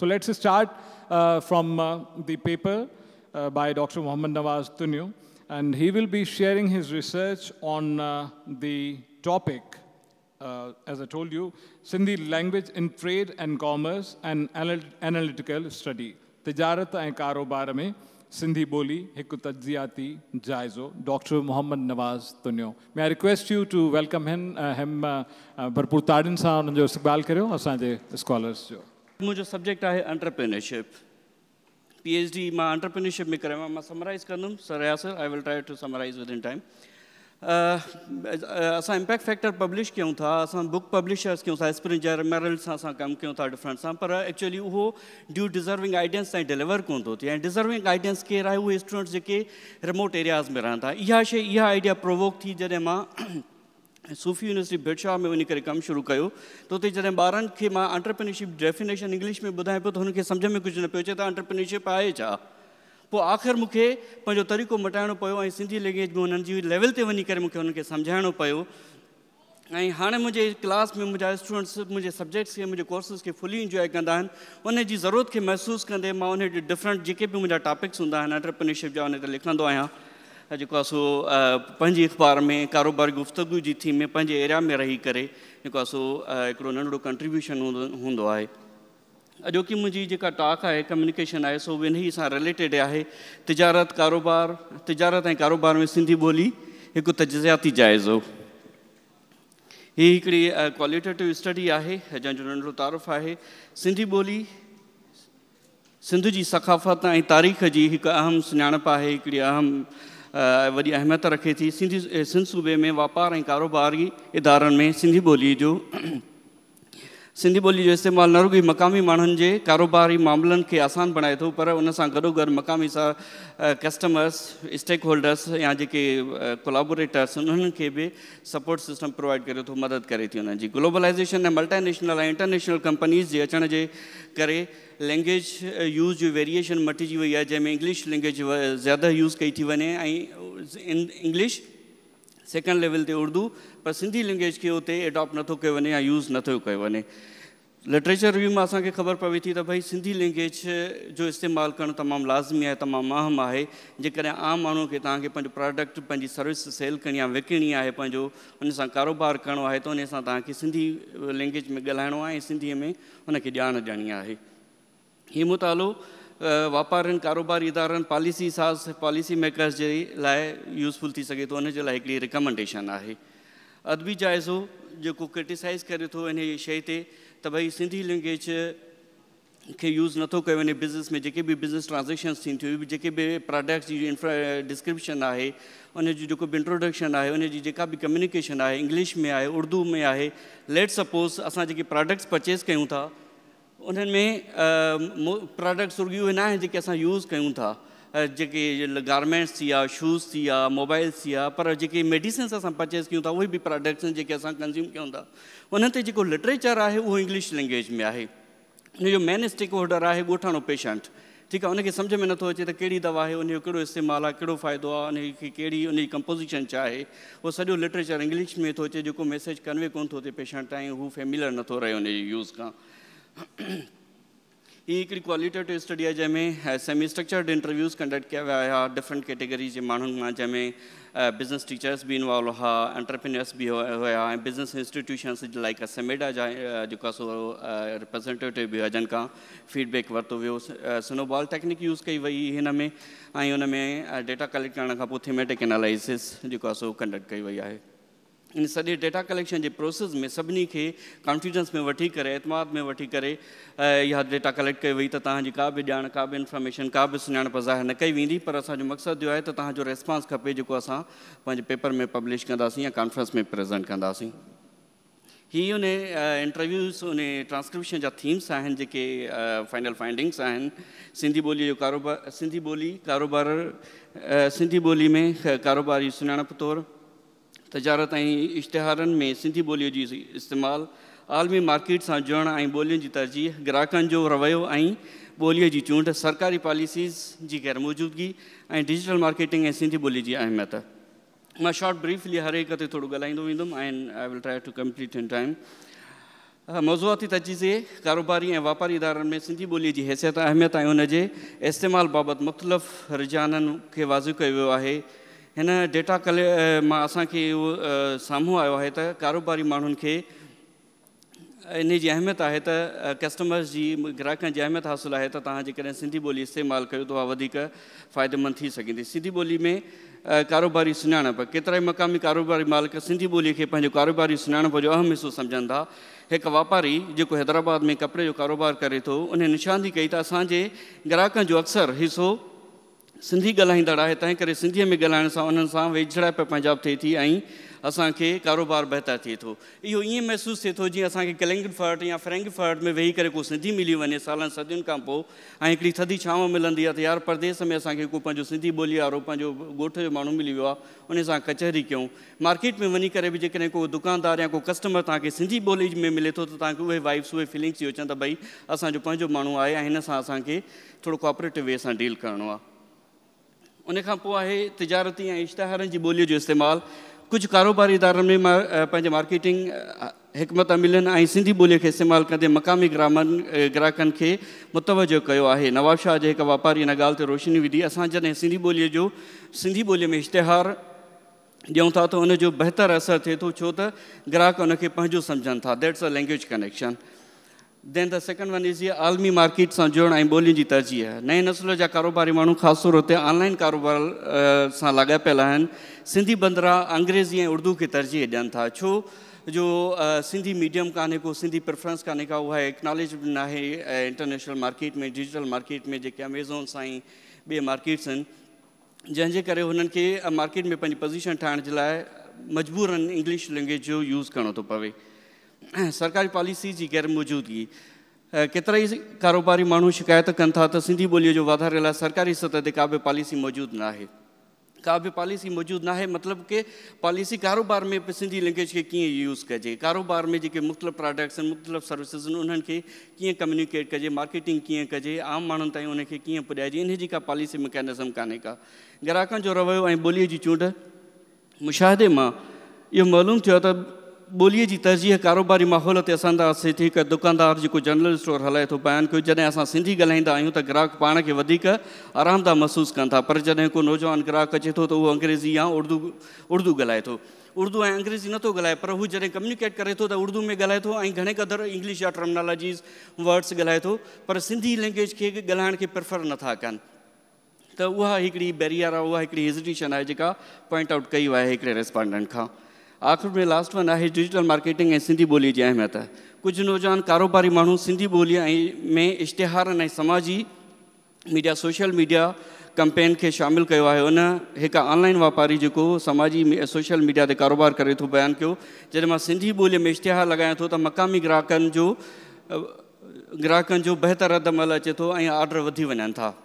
So let's start from the paper by Dr. Muhammad Nawaz Tunio, and he will be sharing his research on the topic, as I told you, Sindhi language in trade and commerce and analytical study. तिजारत ऐं कारोबार में सिंधी ॿोली हिकु तज्ज़ियाती जाइज़ो, doctor Mohammad Nawaz Tunio. May I request you to welcome him, भरपूर ताड़ियुनि सां हुननि जो इस्तक़बाल करियो असांजे स्कॉलर्स जो। मुंहिंजो सब्जेक्ट आहे एंटरप्रेन्योरशिप। पीएचडी मां एंटरप्रेन्योरशिप में करे मां समराइज़ कंदुमि। Sir Yasir, I will try to summarize within time. असां इम्पैक्ट फैक्टर पब्लिश कयूं था, असां बुक पब्लिशर्स कयूं था, स्प्रिंजर मेरल सां असां कमु कयूं था डिफरेंट सां, पर एक्चुअली उहो ड्यू डिज़र्विंग आइडियंस ताईं डिलीवर कोन थो थिए। ऐं डिज़र्विंग आइडियंस केरु आहे? उहे स्टूडेंट्स जेके रिमोट एरियाज़ में रहनि था। इहा शइ, इहा आइडिया प्रोवोक थी जॾहिं मां सूफ़ी यूनिवर्सिटी भिटशाह में वञी करे कमु शुरू कयो, त उते जॾहिं ॿारनि खे मां एंटरप्रेन्योरशिप डेफिनेशन इंग्लिश में ॿुधायां पियो त हुननि खे सम्झ में कुझु न पियो अचे त एंटरप्रेन्योरशिप आहे छा। पोइ आख़िर मूंखे पंहिंजो तरीक़ो मटाइणो पियो ऐं सिंधी लैंग्वेज में हुननि जी लेवल ते वञी करे मूंखे हुननि खे सम्झाइणो पियो। ऐं हाणे मुंहिंजे क्लास में मुंहिंजा स्टूडेंट्स मुंहिंजे सब्जेक्ट्स खे, मुंहिंजे कोर्सिस खे फुली इंजॉय कंदा आहिनि। उन जी ज़रूरत खे महसूसु कंदे मां उन डिफरेंट जेके बि मुंहिंजा टॉपिक्स हूंदा आहिनि एंटरप्रेन्योरशिप जा, उन ते लिखंदो आहियां। जेको आहे सो पंहिंजी अख़बार में कारोबारी गुफ़्तगू जी थीम में पंहिंजे एरिया में रही करे जेको आहे सो हिकिड़ो नंढड़ो कंट्रीब्यूशन हूंदो आहे। अॼोकी मुंहिंजी जेका टॉक आहे, कम्युनिकेशन आहे, सो इन ई सां रिलेटेड आहे। तिजारत कारोबार, तिजारत ऐं कारोबार में सिंधी ॿोली हिकु तज्ज़ियाती जाइज़ो। हीअ हिकिड़ी क्वालिटेटिव स्टडी आहे जंहिंजो नंढड़ो तारुफ़ आहे। सिंधी ॿोली सिंध जी सक़ाफ़त ऐं तारीख़ जी हिकु अहम सुञाणप आहे, हिकिड़ी अहम वॾी अहमियत रखे थी। सिंधी सिंध सूबे में वापार ऐं कारोबारी इदारनि में सिंधी ॿोली जो इस्तेमालु न रुॻी मक़ामी माण्हुनि जे कारोबारी मामलनि खे आसान बणाए थो, पर उन सां गॾोगॾु मक़ामी सां कस्टमर्स, स्टेक होल्डर्स या जेके कोलाबोरेटर्स, उन्हनि खे बि सपोर्ट सिस्टम प्रोवाइड करे थो, मदद करे थी उन्हनि जी। ग्लोबलाइज़ेशन ऐं मल्टीनेशनल ऐं इंटरनेशनल कंपनीज़ जे अचण जे करे लैंग्वेज यूज़ जो वेरिएशन मटिजी वई आहे, जंहिंमें इंग्लिश लैंग्वेज ज़्यादा यूज़ कई थी वञे ऐं इंग्लिश सेकंड लेवल ते उर्दू, पर सिंधी लैंग्वेज खे उते एडॉप्ट नथो कयो वञे या यूज़ नथो कयो वञे। लिटरेचर रिव्यू मां असांखे ख़बर पवे थी त भई सिंधी लैंग्वेज जो इस्तेमालु करणु तमामु लाज़मी आहे, तमामु अहम आहे। जेकॾहिं आम माण्हू खे तव्हांखे पंहिंजो प्रोडक्ट, पंहिंजी सर्विस सेल करणी आहे, विकिणी आहे, पंहिंजो उन सां कारोबार करिणो आहे, त उन सां तव्हांखे सिंधी लैंग्वेज में ॻाल्हाइणो आहे ऐं सिंधीअ में उनखे ॼाण ॾियणी आहे। हीउ मुतालो वापारियुनि, कारोबारी इदारनि, पॉलिसी साज़, पॉलिसी मेकर्स जे लाइ यूज़फुल थी सघे थो। उन जे लाइ हिकिड़ी रिकमेंडेशन आहे। अदबी जाइज़ो जेको क्रिटिसाइज़ करे थो इन शइ ते त भई सिंधी लैंग्वेज खे यूज़ नथो कयो वञे बिज़नेस में, जेके बि बिज़नेस ट्रांज़ेक्शन्स थीनि थियूं, जेके बि प्रोडक्ट्स जी इंफ्रा डिस्क्रिप्शन आहे, उन जो जेको बि इंट्रोडक्शन आहे, उन जी जेका बि कम्युनिकेशन आहे, इंग्लिश में आहे, उर्दू में आहे। लेट सपोज़ असां जेके प्रोडक्ट्स परचेज़ कयूं था, उन्हनि में प्रोडक्ट्स रुॻी उहे न आहिनि जेके असां यूज़ कयूं था, जेके गारमेंट्स थी विया, शूज़ थी विया, मोबाइल्स थी विया, पर जेके मेडिसिन्स असां परचेज़ कयूं था, उहे बि प्रोडक्ट्स आहिनि जेके असां कंज़्यूम कयूं था। उन्हनि ते जेको लिटरेचर आहे, उहो इंग्लिश लैंग्वेज में आहे। हुनजो मेन स्टेक होल्डर आहे ॻोठाणो पेशेंट, ठीकु आहे, उनखे सम्झ में नथो अचे त कहिड़ी दवा आहे, उनजो कहिड़ो इस्तेमालु आहे, कहिड़ो फ़ाइदो आहे, उनखे कहिड़ी उनजी कंपोज़िशन छा आहे। उहो सॼो लिटरेचर इंग्लिश में थो अचे, जेको मैसेज कन्वे कोन थो थिए पेशेंट ताईं, हू फेमिलियर नथो रहे उनजे यूज़ खां। हीअ हिकिड़ी क्वालिटेटिव स्टडी आहे जंहिंमें सेमी स्ट्रक्चर्ड इंटरव्यूज़ कंडक्ट कया विया हुआ डिफरेंट कैटेगरी जे माण्हुनि मां, जंहिंमें बिज़नेस टीचर्स बि इन्वॉल्व हुआ, एंटरप्रेन्योर्स बि हुआ ऐं बिज़नेस इंस्टीट्यूशंस लाइक सेमेडा जा जेको आहे सो रिप्रेज़ेंटेटिव बि हुआ, जन खां फीडबैक वरितो वियो। स्नोबॉल टेक्निक यूज़ कई वई हिन में ऐं हुन में डेटा कलेक्ट करण खां पोइ थीमेटिक एनालाइसिस जेको आहे सो कंडक्ट कई वई आहे। इन सॼे डेटा कलेक्शन जे प्रोसेस में सभिनी खे कॉन्फिडेंस में वठी करे, एतमाद में वठी करे इहा डेटा कलेक्ट कई वई त तव्हांजी का बि ॼाण, का बि इंफॉर्मेशन, का बि सुञाणप ज़ाहिर न कई वेंदी, पर असांजो मक़सदु इहो आहे त तव्हांजो रिस्पॉन्स खपे जेको असां पंहिंजे पेपर में पब्लिश कंदासीं या कॉन्फ्रेंस में प्रेज़ेंट कंदासीं। हीअ उन इंटरव्यूज़, उन ट्रांसक्रिप्शन जा थीम्स आहिनि जेके फाइनल फाइंडिंग्स आहिनि। सिंधी ॿोलीअ जो कारोबार, सिंधी ॿोली कारोबार, सिंधी ॿोली में कारोबारी सुञाणप तौरु तजारत ऐं इश्तिहारनि में सिंधी ॿोलीअ जी इस्तेमालु, आलमी मार्केट सां जुड़ण ऐं ॿोलियुनि जी तरजीह, ग्राहकनि जो रवैयो ऐं ॿोलीअ जी चूंड, सरकारी पॉलिसीज़ जी गैर मौजूदगी ऐं डिजिटल मार्केटिंग ऐं सिंधी ॿोली जी अहमियत। मां शॉर्ट ब्रीफली हर हिक ते थोरो ॻाल्हाईंदो वेंदुमि and I will try to complete in time. मौज़ूआती तजिज़े कारोबारी ऐं वापारी इदारनि में सिंधी ॿोलीअ जी हैसियत, अहमियत ऐं उन जे इस्तेमाल बाबति मुख़्तलिफ़ रुझाननि खे वाज़िह कयो वियो आहे। हिन डेटा कले मां असांखे इहो साम्हूं आयो आहे त कारोबारी माण्हुनि खे इन जी अहमियत आहे त कस्टमर्स जी, ग्राहकनि जी अहमियत हासिलु आहे त तव्हां जेकॾहिं सिंधी ॿोली इस्तेमालु कयो त उहा वधीक फ़ाइदेमंद थी सघंदी। सिंधी ॿोली में कारोबारी सुञाणप, केतिरा ई मक़ामी कारोबारी मालिक सिंधी ॿोलीअ खे पंहिंजो कारोबारी सुञाणप जो अहम हिसो सम्झनि था। हिकु वापारी जेको हैदराबाद में कपिड़े जो कारोबार करे थो, उन निशानदी कई त असांजे ग्राहकनि जो अक्सर हिसो सिंधी ॻाल्हाईंदड़ आहे, तंहिं करे सिंधीअ में ॻाल्हाइण सां उन्हनि सां वेझड़ाइप पंहिंजा थिए थी ऐं असांखे कारोबार बहितर थिए थो। इहो ईअं महसूसु थिए थो जीअं असांखे क्लिंगफर्ट या फ्रैंकफर्ट में वेही करे को सिंधी मिली वञे सालनि सदियुनि खां पोइ ऐं हिकिड़ी थधी छांव मिलंदी आहे त यार परदेस में असांखे को पंहिंजो सिंधी ॿोली वारो पंहिंजो ॻोठ जो माण्हू मिली वियो आहे, उन सां कचहरी कयूं। मार्केट में वञी करे बि जेकॾहिं को दुकानदार या को कस्टमर तव्हांखे सिंधी ॿोली में मिले थो त तव्हांखे उहे वाइब्स, उहे फीलिंग्स थी अचनि त भई असांजो पंहिंजो माण्हू आहे ऐं हिन सां असांखे थोरो कोऑपरेटिव वे सां डील करिणो आहे। उन खां पोइ आहे तिजारती ऐं इश्तिहारनि जी ॿोलीअ जो इस्तेमालु। कुझु कारोबारी इदारनि में पंहिंजे मार्केटिंग हिकमत अमलियुनि ऐं सिंधी ॿोलीअ खे इस्तेमालु कंदे मक़ामी ग्राहकनि खे मुतवजो कयो आहे। नवाब शाह जे हिकु वापारी हिन ॻाल्हि ते रोशनी विधी, असां जॾहिं सिंधी ॿोलीअ में इश्तिहार ॾियूं था त उनजो बहितर असरु थिए थो, छो त ग्राहक उनखे पंहिंजो सम्झनि था। That's a language connection. Then the second one is आलमी मार्केट सां जुड़ण ऐं ॿोलियुनि जी तरजीह। नए नस्ल जा कारोबारी माण्हू ख़ासि तौर ते ऑनलाइन कारोबार सां लाॻापियल आहिनि। सिंधी बंदरा अंग्रेज़ी ऐं उर्दू खे तरजीह ॾियनि था, छो जो सिंधी मीडियम कान्हे को, सिंधी प्रेफरेंस कान्हे का, उहा एक्नॉलेज बि नाहे इंटरनेशनल मार्केट में, डिजिटल मार्केट में जेके अमेज़ॉन सां ऐं ॿिए मार्केट्स आहिनि, जंहिंजे करे हुननि खे मार्केट में पंहिंजी पोज़ीशन ठाहिण जे लाइ मजबूरन इंग्लिश लैंग्वेज जो यूज़ करिणो थो पवे। सरकारी पॉलिसी जी गैर मौजूदगी, केतिरा ई कारोबारी माण्हू शिकायत कनि था त सिंधी ॿोलीअ जो वाधारे लाइ सरकारी सतह ते का बि पॉलिसी मौजूदु न आहे। का बि पॉलिसी मौजूदु न आहे मतिलबु की पॉलिसी कारोबार में सिंधी लैंग्वेज खे कीअं यूज़ कजे, कारोबार में जेके मुख़्तलिफ़ प्रोडक्ट्स आहिनि, मुख़्तलिफ़ सर्विसिस आहिनि, उन्हनि खे कीअं कम्यूनिकेट कजे, मार्केटिंग कीअं कजे, आम माण्हुनि ताईं उनखे कीअं पुॼाइजे, इन जी का पॉलिसी मैकेनिज़म कान्हे का। ग्राहकनि जो रवैयो ऐं ॿोलीअ जी चूंड, मुशाहिदे मां इहो मालूम थियो त ॿोलीअ जी तरजीह कारोबारी माहौल ते असरअंदाज़ थिए थी। हिकु दुकानदार जेको जनरल स्टोर हलाए थो बयानु कयो, जॾहिं असां सिंधी ॻाल्हाईंदा आहियूं त ग्राहक पाण खे वधीक आरामदाह महसूसु कनि था, पर जॾहिं को नौजवान ग्राहक अचे थो त उहो अंग्रेज़ी या उर्दू ॻाल्हाए थो। उर्दू ऐं अंग्रेज़ी नथो ॻाल्हाए, पर हू जॾहिं कम्यूनिकेट करे थो त उर्दू में ॻाल्हाए थो ऐं घणे क़दुरु इंग्लिश जा टर्मिनोलॉजीज़ वर्ड्स ॻाल्हाए थो, पर सिंधी लैंग्वेज खे ॻाल्हाइण खे प्रेफर नथा कनि। त उहा हिकिड़ी बैरियर आहे, उहा हिकिड़ी हेजिटेशन आहे जेका पॉइंट आउट कई आहे हिकिड़े रेस्पॉन्डेंट खां। आख़िर में लास्ट वन आहे डिजिटल मार्केटिंग ऐं सिंधी ॿोलीअ जी अहमियत। कुझु नौजवान कारोबारी माण्हू सिंधी ॿोलीअ ऐं में इश्तिहारनि ऐं समाजी मीडिया, सोशल मीडिया कंपेन खे शामिलु कयो आहे। उन हिकु ऑनलाइन वापारी जेको समाजी सोशल मीडिया ते कारोबार करे थो बयानु कयो, जॾहिं मां सिंधी ॿोलीअ में इश्तिहार लॻायां थो त मक़ामी ग्राहकनि जो बहितर रद्द अमल अचे थो ऐं आर्डर वधी वञनि था।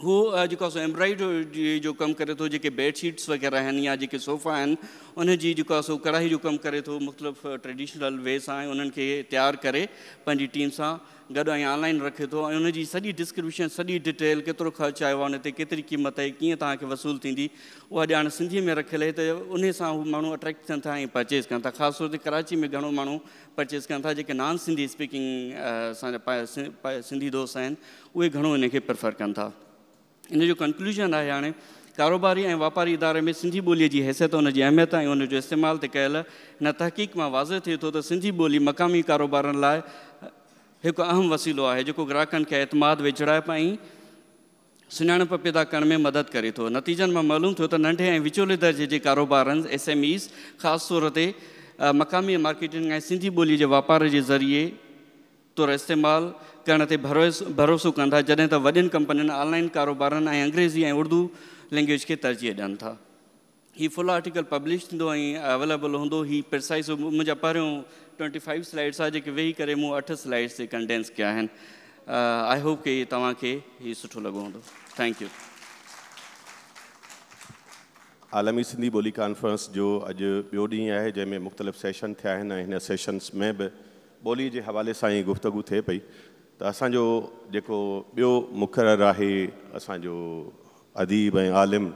हू जेको आहे सो एम्ब्रॉइडरी जो कमु करे थो, जेके बेडशीट्स वग़ैरह आहिनि या जेके सोफ़ा आहिनि उन जी जेको आहे सो कढ़ाई जो कमु करे थो, मुख़्तलिफ़ ट्रेडिशनल वे सां उन्हनि खे तयारु करे पंहिंजी टीम सां गॾु ऐं ऑनलाइन रखे थो ऐं उनजी सॼी डिस्क्रिप्शन, सॼी डिटेल, केतिरो ख़र्चु आयो आहे उन ते, केतिरी क़ीमत आहे, कीअं तव्हांखे वसूल थींदी, उहा ॼाण सिंधीअ में रखियलु आहे त उन सां हू माण्हू अट्रैक्ट थियनि था ऐं परचेज़ कनि था। ख़ासि तौर ते कराची में घणो माण्हू परचेज़ कनि था, जेके नॉन सिंधी स्पीकिंग असांजा सिंधी दोस्त आहिनि उहे घणो इन खे प्रेफर कनि था। इन जो कंक्लूजन आहे हाणे कारोबारी ऐं वापारी इदारे में सिंधी ॿोलीअ जी हैसियत, उन जी अहमियत ऐं उन जो इस्तेमालु ते कयल हिन तहक़ीक़ मां वाज़िह थिए थो त सिंधी ॿोली मक़ामी कारोबारनि लाइ हिकु अहम वसीलो आहे जेको ग्राहकनि खे एतमाद, वेझड़ाइप ऐं सुञाणप पैदा करण में मदद करे थो। नतीजनि मां मालूम थियो त नंढे ऐं विचोले दर्जे जे कारोबारनि SMEs ख़ासि तौर ते मक़ामी मार्केटिंग ऐं सिंधी ॿोलीअ जे वापार जे ज़रिए तौर इस्तेमालु करण ते भरोसो कनि था, जॾहिं त वॾियुनि कंपनियुनि ऑनलाइन कारोबारनि ऐं अंग्रेज़ी ऐं उर्दू लैंग्वेज खे तरजीह ॾियनि था। ही फुल आर्टिकल पब्लिश थींदो ऐं अवेलेबल हूंदो। ही प्रिसाइज़ मुंहिंजा पहिरियों 25 स्लाइड्स आहे जेके वेही करे मूं 8 स्लाइड्स ते कंडेंस कया आहिनि। I hope की तव्हांखे हीउ सुठो लॻो हूंदो। Thank you. आलमी सिंधी ॿोली कॉन्फ्रेंस जो अॼु ॿियो ॾींहुं आहे जंहिंमें मुख़्तलिफ़ सेशन थिया आहिनि ऐं हिन सेशन्स में बि ॿोलीअ जे हवाले सां ई गुफ़्तगू थिए पई। त असांजो जेको ॿियो मुक़ररु आहे असांजो अदीब ऐं आलिम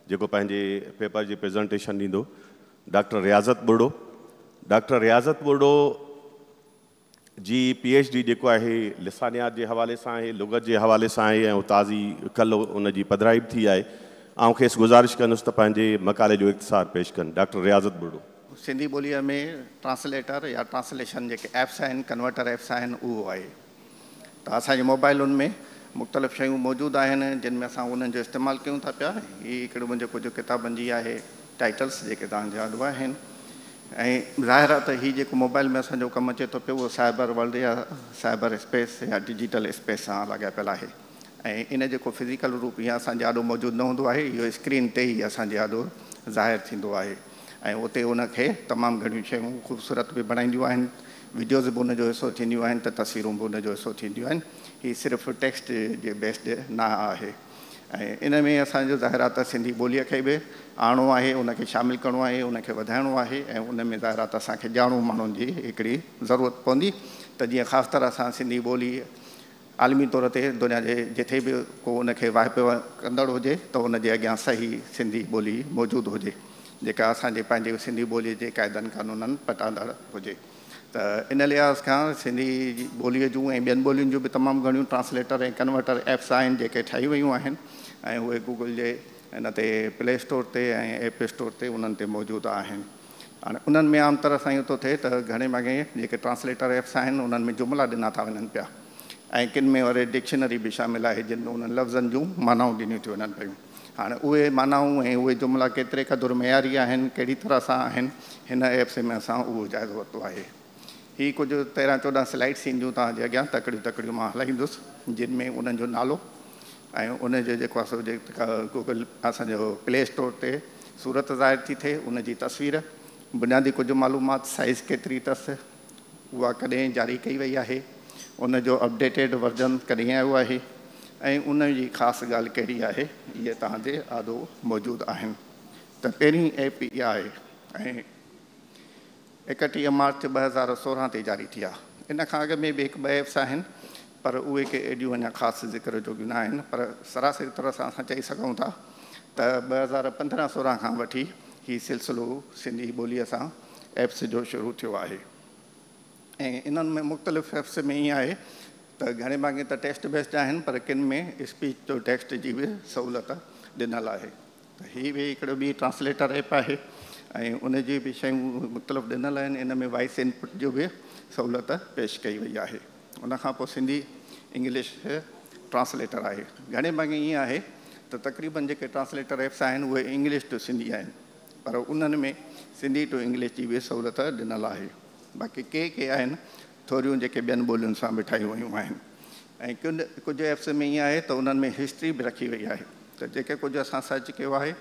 जेको पंहिंजे पेपर जी प्रेज़ेंटेशन ॾींदो, डॉक्टर रियाज़त बुड़ो। डॉक्टर रियाज़त बुड़ो جي पी एच डी जेको आहे लिसानियात जे हवाले सां आहे, लुगत जे हवाले सां आहे ऐं ताज़ी कल्ह उन जी पधराई बि थी आहे। आउं खेसि गुज़ारिश कंदुसि त पंहिंजे मक़ाले जो इख़्तिसार पेश कनि। डॉक्टर रियाज़त बुरडो। सिंधी ॿोलीअ में ट्रांसलेटर या ट्रांसलेशन जेके ऐप्स आहिनि, कन्वर्टर ऐप्स आहिनि, उहो आहे त असांजे मोबाइलुनि में मुख़्तलिफ़ शयूं मौजूदु आहिनि जिन में असां उन्हनि जो इस्तेमालु कयूं था पिया। हीअ हिकिड़ो मुंहिंजो कुझु किताबनि जी आहे टाइटल्स जेके तव्हांजे आॾो आहिनि ऐं ज़ाहिर आहे त हीउ जेको मोबाइल में असांजो कमु अचे थो पियो उहो साइबर वर्ल्ड या साइबर स्पेस या डिजिटल स्पेस सां लाॻापियल आहे ऐं इन जेको फिज़िकल रूप ईअं असांजे आॾो मौजूदु न हूंदो आहे, इहो स्क्रीन ते ई असांजे आॾो ज़ाहिर थींदो आहे ऐं उते उनखे तमामु घणियूं शयूं ख़ूबसूरत बि बणाईंदियूं आहिनि, वीडियोज़ बि उनजो हिसो थींदियूं आहिनि त तस्वीरूं बि उनजो हिसो थींदियूं आहिनि। हीउ सिर्फ़ु टेक्स्ट जे बेस्ड न आहे ऐं इन में असांजो ज़ाहिर आहे त सिंधी ॿोलीअ खे बि आणणो आहे, उनखे शामिलु करिणो आहे, उनखे वधाइणो आहे ऐं उन में ज़ाहिर आहे त असांखे ॼाणू माण्हुनि जी हिकिड़ी ज़रूरत पवंदी त जीअं ख़ासि तरह सां सिंधी ॿोली आलमी तौर ते दुनिया जे जिथे बि को उनखे वाहिपो कंदड़ हुजे त उनजे अॻियां सही सिंधी ॿोली मौजूदु हुजे जेका असांजे पंहिंजे सिंधी ॿोलीअ जे क़ाइदनि कानूननि पटांदड़ हुजे। त इन लिहाज़ खां सिंधी ॿोलीअ जूं ऐं ॿियनि ॿोलियुनि जूं बि तमामु घणियूं ट्रांसलेटर ऐं कन्वर्टर ऐप्स आहिनि जेके ठाही वयूं आहिनि ऐं उहे गूगल जे इन ते प्ले स्टोर ते ऐं ऐप स्टोर ते उन्हनि ते मौजूदु आहिनि। हाणे उन्हनि में आम तरह सां इहो थो थिए त घणे भाङे जेके ट्रांसलेटर ऐप्स आहिनि उन्हनि में जुमिला ॾिना था वञनि पिया ऐं किन में वरी डिक्शनरी बि शामिलु आहे जिन में उन्हनि लफ़्ज़नि जूं मानाऊं ॾिनियूं थी वञनि पियूं। हाणे उहे मानाऊं ऐं उहे जुमिला केतिरे क़दुरु मयारी आहिनि, कहिड़ी तरह सां आहिनि, हिन ऐप्स में असां उहो जाइज़ो वरितो आहे। हीअ कुझु 13-14 स्लाइड्स ईंदियूं तव्हांजे अॻियां, तकड़ियूं तकड़ियूं मां हलाईंदुसि जिन में उन्हनि जो नालो ऐं उनजो जेको आहे सो जेका गूगल असांजो प्ले स्टोर ते सूरत ज़ाहिर थी थिए, उनजी तस्वीर, बुनियादी कुझु मालूमात, साइज़ केतिरी अथसि, उहा कॾहिं जारी कई वई आहे, उनजो अपडेटेड वर्जन कॾहिं आयो आहे ऐं उनजी ख़ासि ॻाल्हि कहिड़ी आहे, इहे तव्हांजे आॾो मौजूदु आहिनि। त पहिरीं ऐप इहा आहे ऐं 31 मार्च 2016 ते जारी थी आहे। इन खां अॻु में बि हिकु ॿ ऐप्स आहिनि पर उहे के एॾियूं अञा ख़ासि ज़िक्र जोगियूं न आहिनि, पर सरासरी तरह सां असां चई सघूं था त 2015-16 खां वठी हीउ सिलसिलो सिंधी ॿोलीअ सां ऐप्स जो शुरू थियो आहे ऐं इन्हनि में मुख़्तलिफ़ ऐप्स में ईअं आहे त घणे भाङे त टेक्स्ट बेस्ड आहिनि पर किन में स्पीच टू टेक्स्ट जी बि सहूलियत ॾिनल आहे। त हीअ बि हिकिड़ो ॿी ट्रांसलेटर ऐप आहे ऐं उनजी बि शयूं मुख़्तलिफ़ ॾिनल आहिनि। इन में वॉइस इनपुट जो बि सहूलियत पेश कई वई आहे। उन खां पोइ सिंधी इंग्लिश ट्रांसलेटर आहे। घणे भाङे ईअं आहे त तक़रीबन जेके ट्रांसलेटर ऐप्स आहिनि उहे इंग्लिश टू सिंधी आहिनि पर उन्हनि में सिंधी टू इंग्लिश जी बि सहूलियत ॾिनल आहे। बाक़ी के के आहिनि थोरियूं जेके ॿियनि ॿोलियुनि सां बि ठाहियूं वयूं आहिनि ऐं कुझु ऐप्स में ईअं आहे त उन्हनि में हिस्ट्री बि रखी वई आहे त जेके कुझु असां सर्च कयो आहे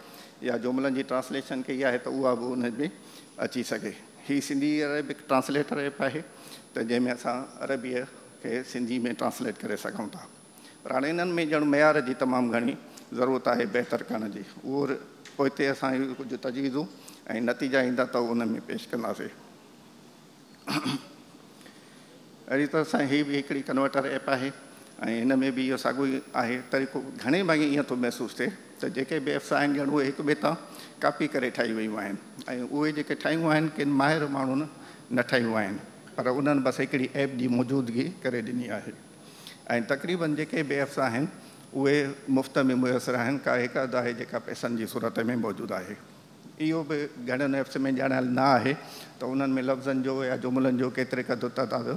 या जुमिलनि जी ट्रांसलेशन कई आहे त उहा बि उन में अची सघे। हीअ सिंधी अरबिक ट्रांसलेटर ऐप आहे त जंहिंमें असां अरबीअ खे सिंधी में ट्रांसलेट करे सघूं था। पर हाणे इन्हनि में ॼण मयार जी तमामु घणी ज़रूरत आहे बहितर करण जी, उहो पोइ असां कुझु तजवीज़ूं ऐं नतीजा ईंदा त उन में पेश कंदासीं। अहिड़ी तरह सां हीअ बि हिकिड़ी कन्वर्टर ऐप आहे ऐं हिन में बि इहो साॻियो ई आहे तरीक़ो। घणे भाङे ईअं थो महसूसु थिए त जेके बि ऐप्स आहिनि ॼण उहे हिक ॿिए तां कॉपी करे ठाही वयूं आहिनि ऐं उहे जेके ठाहियूं आहिनि किन माहिर माण्हुनि न ठाहियूं आहिनि पर उन्हनि बसि हिकिड़ी ऐप जी मौजूदगी करे ॾिनी आहे ऐं तक़रीबन जेके बि ऐप्स आहिनि उहे मुफ़्त में मुयसर आहिनि, का हिकु अधु आहे जेका पैसनि जी सूरत में मौजूदु आहे। इहो बि घणनि ऐप्स में ॼाणायल न आहे त उन्हनि में लफ़्ज़नि जो या जुमिलनि जो केतिरे क़दुरु तादादु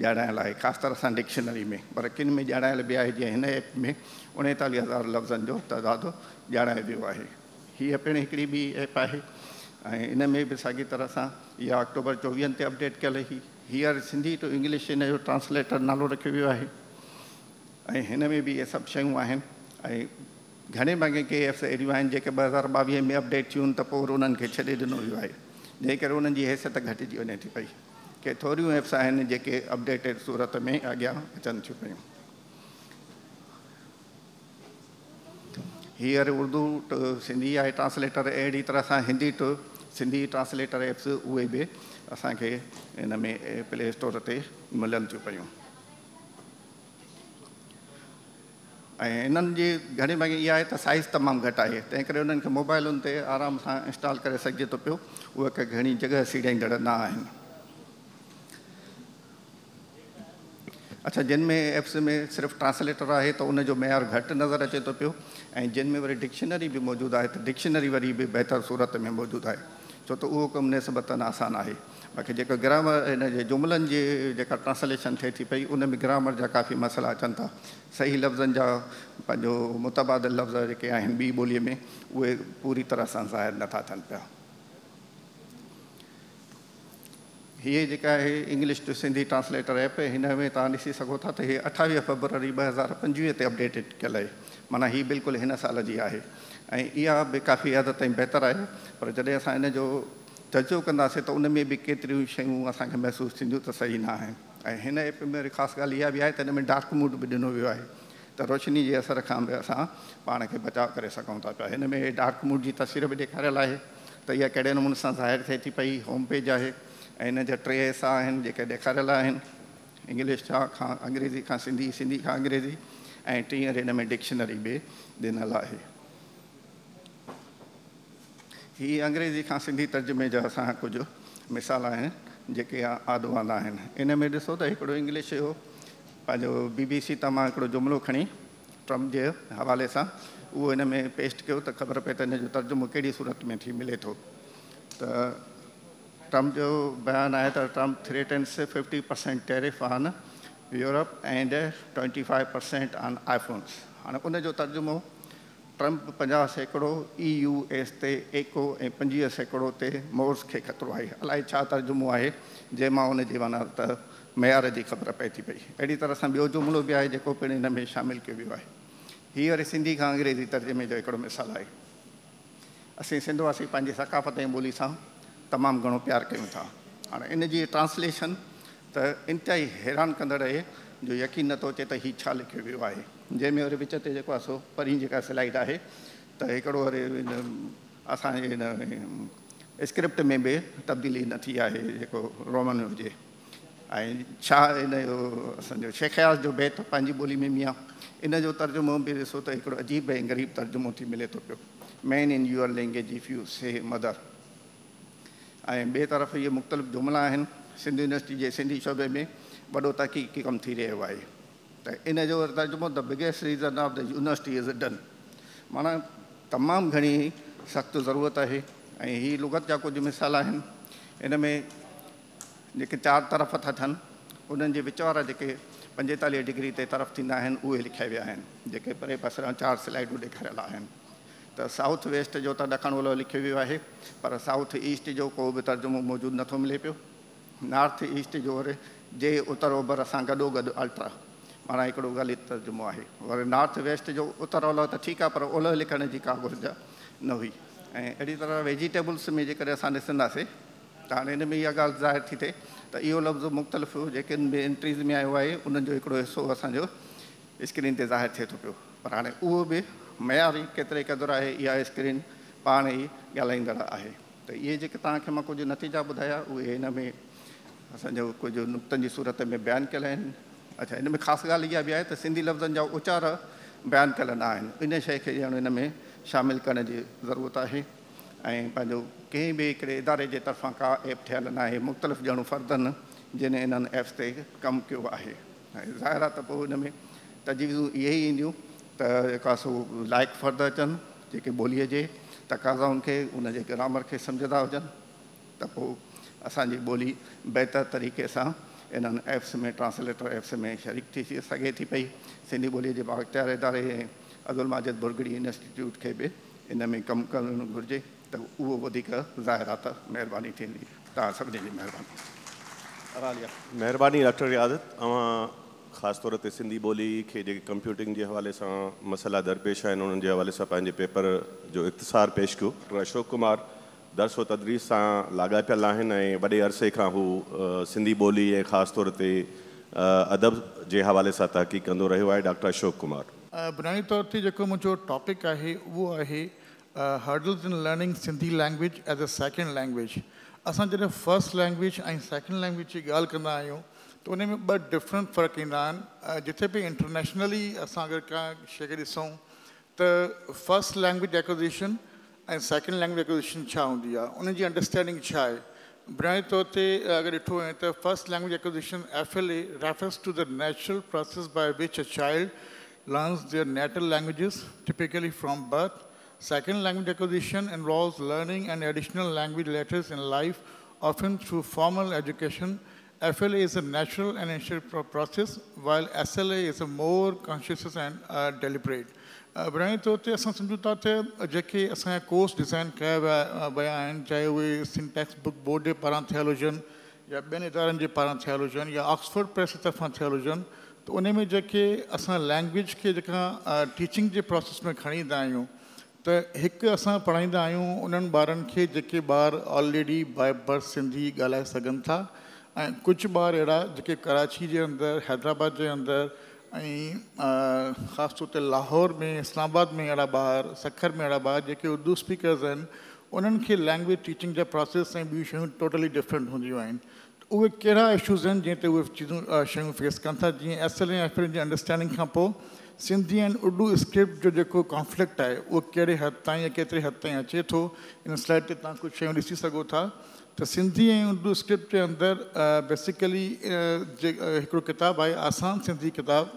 ॼाणायल आहे, ख़ासि तरह सां डिक्शनरी में, पर किन में ॼाणायल बि आहे। जीअं हिन ऐप में 39,000 लफ़्ज़नि जो तादादु ॼाणायो वियो आहे। हीअ पिणु हिकिड़ी ॿी ऐप आहे ऐं इन में बि साॻी तरह सां इहा अक्टूबर 24 ते अपडेट कयल हुई। हींअर सिंधी टू इंग्लिश हिन जो ट्रांसलेटर नालो रखियो वियो आहे ऐं हिन में बि इहे सभु शयूं आहिनि ऐं घणे भाङे के ऐप्स अहिड़ियूं आहिनि जेके 2022 में अपडेट थियूं त पोइ उन्हनि खे छॾे ॾिनो वियो आहे, जंहिं करे उन्हनि जी हैसियत घटिजी वञे थी पई। के थोरियूं ऐप्स आहिनि जेके अपडेटेड सूरत में अॻियां अचनि थियूं पियूं। हींअर उर्दू टू सिंधी आहे ट्रांसलेटर, अहिड़ी तरह सां Hindi to Sindhi translator apps उहे बि असांखे हिन में प्ले स्टोर ते मिलनि थियूं पियूं। ऐं इन्हनि जी घणे भाङे इहा आहे त साइज़ तमामु घटि आहे, तंहिं करे उन्हनि खे मोबाइलुनि ते आराम सां इंस्टॉल करे सघिजे थो पियो, उहे का घणी जॻह सीड़ाईंदड़ न आहिनि। اڇا جن ۾ ايپس ۾ صرف ٽرانسليٽر آهي ته ان جو معيار گهٽ نظر اچي ٿو پيو ۽ جن ۾ وري ڊڪشنري به موجود آهي ته ڊڪشنري وري به بهتر صورت ۾ موجود آهي، ڇو ته اهو ڪم نسبتاً آسان آهي. باقي جيڪو گرامر هن جي جملن جي جيڪا ٽرانسليشن ٿئي ٿي پئي ان ۾ گرامر جا ڪافي مسئلا اچن ٿا. صحيح لفظن جا پنهنجو متبادل لفظ جيڪي آهن ٻي ٻوليء ۾ اهي پوري طرح سان ظاهر نٿا ٿين پيا. هيء جيڪا آهي English to Sindhi translator app هن ۾ توهان ڏسي سگهو ٿا ته هيء 28 فيبروري 2025 تي اپڊيٽيڊ ڪيل آهي، معنيٰ هي بلڪل هن سال جي آهي ۽ اها به ڪافي حد تائين بهتر آهي، پر جڏهن اسان ان جو تجزيو ڪنداسين ته ان ۾ به ڪيتريون شيون اسان کي محسوس ٿينديون ته صحيح نه آهن. ۽ هن ايپ ۾ وري خاص ڳالهه اها به آهي ته هن ۾ ڊارڪ موڊ به ڏنو ويو آهي ته روشني جي اثر کان به اسان پاڻ کي بچاء ڪري سگهون ٿا پيا. هن ۾ ڊارڪ موڊ جي تصوير به ڏيکاريل آهي ته اها ڪهڙي نموني سان ظاهر ٿئي ٿي پئي. هوم پيج آهي ۽ هن جا ٽي حصا آهن جيڪي ڏيکاريل آهن، انگلش کان انگريزي کان سنڌي، سنڌي کان انگريزي، ۽ ٽين وري هن ۾ ڊڪشنري به ڏنل آهي. هي انگريزي کان سنڌي ترجمي جا اسان ڪجهه مثال آهن جيڪي آڏو آندا آهن. ان ۾ ڏسو ته هڪڙو انگلش جو پنهنجو بي بي سي تان مان هڪڙو جملو کڻي ٽرمپ جي حوالي سان اهو هن ۾ پيسٽ ڪيو ته خبر پئي ته هن جو ترجمو ڪهڙي صورت ۾ ٿي ملي ٿو. ته ٽرمپ جو بيان آهي ته Trump threatens 50% tariff on Europe and 25% on iPhones. هاڻي ان جو ترجمو ٽرمپ 50% اي يو ايس تي ايڪو ۽ 25% تي مورس کي خطرو آهي. الائي ڇا ترجمو آهي جنهن مان ان جي معنيٰ ته معيار جي خبر پئي ٿي پئي. اهڙي طرح سان ٻيو جملو به آهي جيڪو پڻ هن ۾ شامل ڪيو ويو آهي. هي وري سنڌي کان انگريزي ترجمي جو هڪڙو مثال آهي. اسين سنڌ واسي پنهنجي ثقافت ۽ ٻولي سان تمام گهڻو پيار ڪيون ٿا. هاڻي ان جي ٽرانسليشن ته انتهائي حيران ڪندڙ آهي جو يقين نٿو اچي ته هي ڇا لکيو ويو آهي. جنهن ۾ وري وچ تي جيڪو آهي سو پرين جيڪا سلائيڊ آهي ته هڪڙو وري اسان جي هن اسڪرپٽ ۾ به تبديلي نه ٿي آهي جيڪو رومن هجي. ۽ ڇا هن جو اسانجو شيخ اياز جو بيت پنهنجي ٻولي ۾ ميان ان جو ترجمو به ڏسو ته هڪڙو عجيب ۽ غريب ترجمو ٿي ملي ٿو پيو، man in your language if you say mother. ۽ ٻئي طرف اهي مختلف جملا آهن. سنڌ يونيورسٽي جي سنڌي شعبي ۾ وڏو تحقيقي ڪم ٿي رهيو آهي ته ان جو ترجمو the biggest reason of the university is done, معنيٰ تمام گهڻي سخت ضرورت آهي. ۽ هي لغت جا ڪجهه مثال آهن. ان ۾ جيڪي چار طرف ٿا ٿين انهن جي وچ وارا جيڪي 45 ڊگري تي طرف ٿيندا آهن اهي لکيا ويا آهن، جيڪي پري پسران چار سلائيڊون ڏيکاريل آهن. ته سائوٿ ويسٽ جو ته ڏکڻ اولهه لکيو ويو آهي پر سائوٿ ايسٽ جو ڪو به ترجمو موجود نٿو ملي پيو. نارٿ ايسٽ جو وري جي اتر اوڀر سان گڏو گڏ الٽرا معنيٰ هڪڙو غلط ترجمو آهي. وري نارٿ ويسٽ جو اتر اولهه ته ٺيڪ آهي پر اولهه لکڻ جي ڪا گهرج نه هئي. ۽ اهڙي طرح ويجيٽيبلس ۾ جيڪڏهن اسان ڏسنداسين ته هاڻي هن ۾ اها ڳالهه ظاهر ٿي ٿئي ته اهو لفظ مختلف جيڪن به انٽريز ۾ آيو آهي انهن جو هڪڙو حصو اسانجو اسڪرين تي ظاهر ٿئي ٿو پيو، پر هاڻي اهو به معياري ڪيتري قدر آهي اها اسڪرين پاڻ ئي ڳالهائيندڙ آهي. ته اهي جيڪي توهان کي مان ڪجهه نتيجا ٻڌايا اهي هن ۾ اسانجو ڪجهه نقطن جي صورت ۾ بيان ڪيل آهن. اڇا هن ۾ خاص ڳالهه اها به آهي ته سنڌي لفظن جا اچار بيان ڪيل نه آهن، ان شيء کي ڄڻ هن ۾ شامل ڪرڻ جي ضرورت آهي. ۽ پنهنجو ڪنهن به هڪڙي اداري جي طرفان ڪا ايپ ٺهيل نه آهي، مختلف ڄڻ فردن جن انهن ايپس تي ڪم ڪيو آهي. ۽ ظاهر آهي ته پوء ان ۾ تجويزون اهي ئي اينديون ته جيڪا سو لائق فرد اچن جيڪي ٻوليء جي تقاضائن کي ان جي گرامر کي سمجهندا هجن ته پوء اسان جي ٻولي بهتر طريقي سان انهن ايپس ۾ ٽرانسليٽر ايپس ۾ شريڪ ٿي سگهي ٿي پئي. سنڌي ٻوليء جي بااختيار اداري ۽ عبدالماجد ڀرڳڙي انسٽيٽيوٽ کي به ان ۾ ڪم ڪرڻ گهرجي ته اهو وڌيڪ ظاهر آهي ته مهرباني ٿيندي. توهان سڀني جي مهرباني. مهرباني ڊاڪٽر رياضت، اوهان خاص طور تي سنڌي ٻولي کي جيڪي ڪمپيوٽنگ جي حوالي سان مسئلا درپيش آهن انهن جي حوالي سان پنهنجي پيپر جو اختصار پيش ڪيو. ڊاڪٽر اشوڪ ڪمار درس و تدريس سان لاڳاپيل آهن ۽ وڏي عرصي کان هو سنڌي ٻولي ۽ خاص طور تي ادب جي حوالي سان تحقيق ڪندو رهيو آهي. ڊاڪٽر اشوڪ ڪمار. بنيادي طور تي جيڪو منهنجو ٽاپڪ آهي اهو آهي hurdles in learning Sindhi language as a second language. اسان جڏهن فرسٽ لينگويج ۽ سيڪنڊ لينگويج جي ڳالهه ڪندا آهيون ته ان ۾ ٻه ڊفرنٽ فرق ايندا آهن. جتي به انٽرنيشنلي اسان اگر ڪا شيء کي ڏسون ته first language acquisition ۽ second language acquisition ڇا هوندي آهي، ان جي انڊرسٽينڊنگ ڇا آهي. बुनियादी तौर ते अगरि ॾिठो वञे त first language acquisition FLA refers to the natural process by which a child learns their natal languages, typically from birth. Second language acquisition involves learning an additional language letters in life, often through formal education. FLA is a natural and initial process, while SLA is a more conscious and deliberate. बुनियादी तौर ते असां सम्झूं था त जेके असांजा course design कया विया आहिनि, चाहे उहे सिंध टेक्स्ट बुक बोर्ड जे पारां थियल हुजनि या ॿियनि इदारनि जे पारां थियल हुजनि या ऑक्सफोर्ड प्रेस जे तरफ़ां थियल हुजनि, त उन में जेके असां लैंग्वेज खे जेका टीचिंग जे प्रोसेस में खणी ईंदा आहियूं, त हिकु असां पढ़ाईंदा आहियूं उन्हनि ॿारनि खे जेके ॿार ऑलरेडी बाय बर्थ सिंधी ॻाल्हाए सघनि था, ऐं कुझु ॿार अहिड़ा जेके कराची जे अंदरि, हैदराबाद जे अंदरि ऐं ख़ासि तौर ते लाहौर में, इस्लामाबाद में अहिड़ा ॿार, सखर में अहिड़ा ॿार जेके उर्दू स्पीकर्स आहिनि, उन्हनि खे लैंग्वेज टीचिंग जा प्रोसेस ऐं ॿियूं शयूं टोटली डिफरेंट हूंदियूं आहिनि। त उहे कहिड़ा इशूज़ आहिनि जंहिं ते उहे चीज़ूं शयूं फेस कनि था। जीअं एस एल ऐं एफ एल जी अंडरस्टैंडिंग खां पोइ सिंधी ऐं उर्दू स्क्रिप्ट जो जेको कॉन्फ्लिक्ट आहे उहो कहिड़े हद ताईं या केतिरे हद ताईं अचे थो। इन स्लाइड ते तव्हां कुझु शयूं ॾिसी सघो था। त सिंधी ऐं उर्दू स्क्रिप्ट जे अंदरि बेसिकली हिकिड़ो किताबु आहे आसान सिंधी किताबु,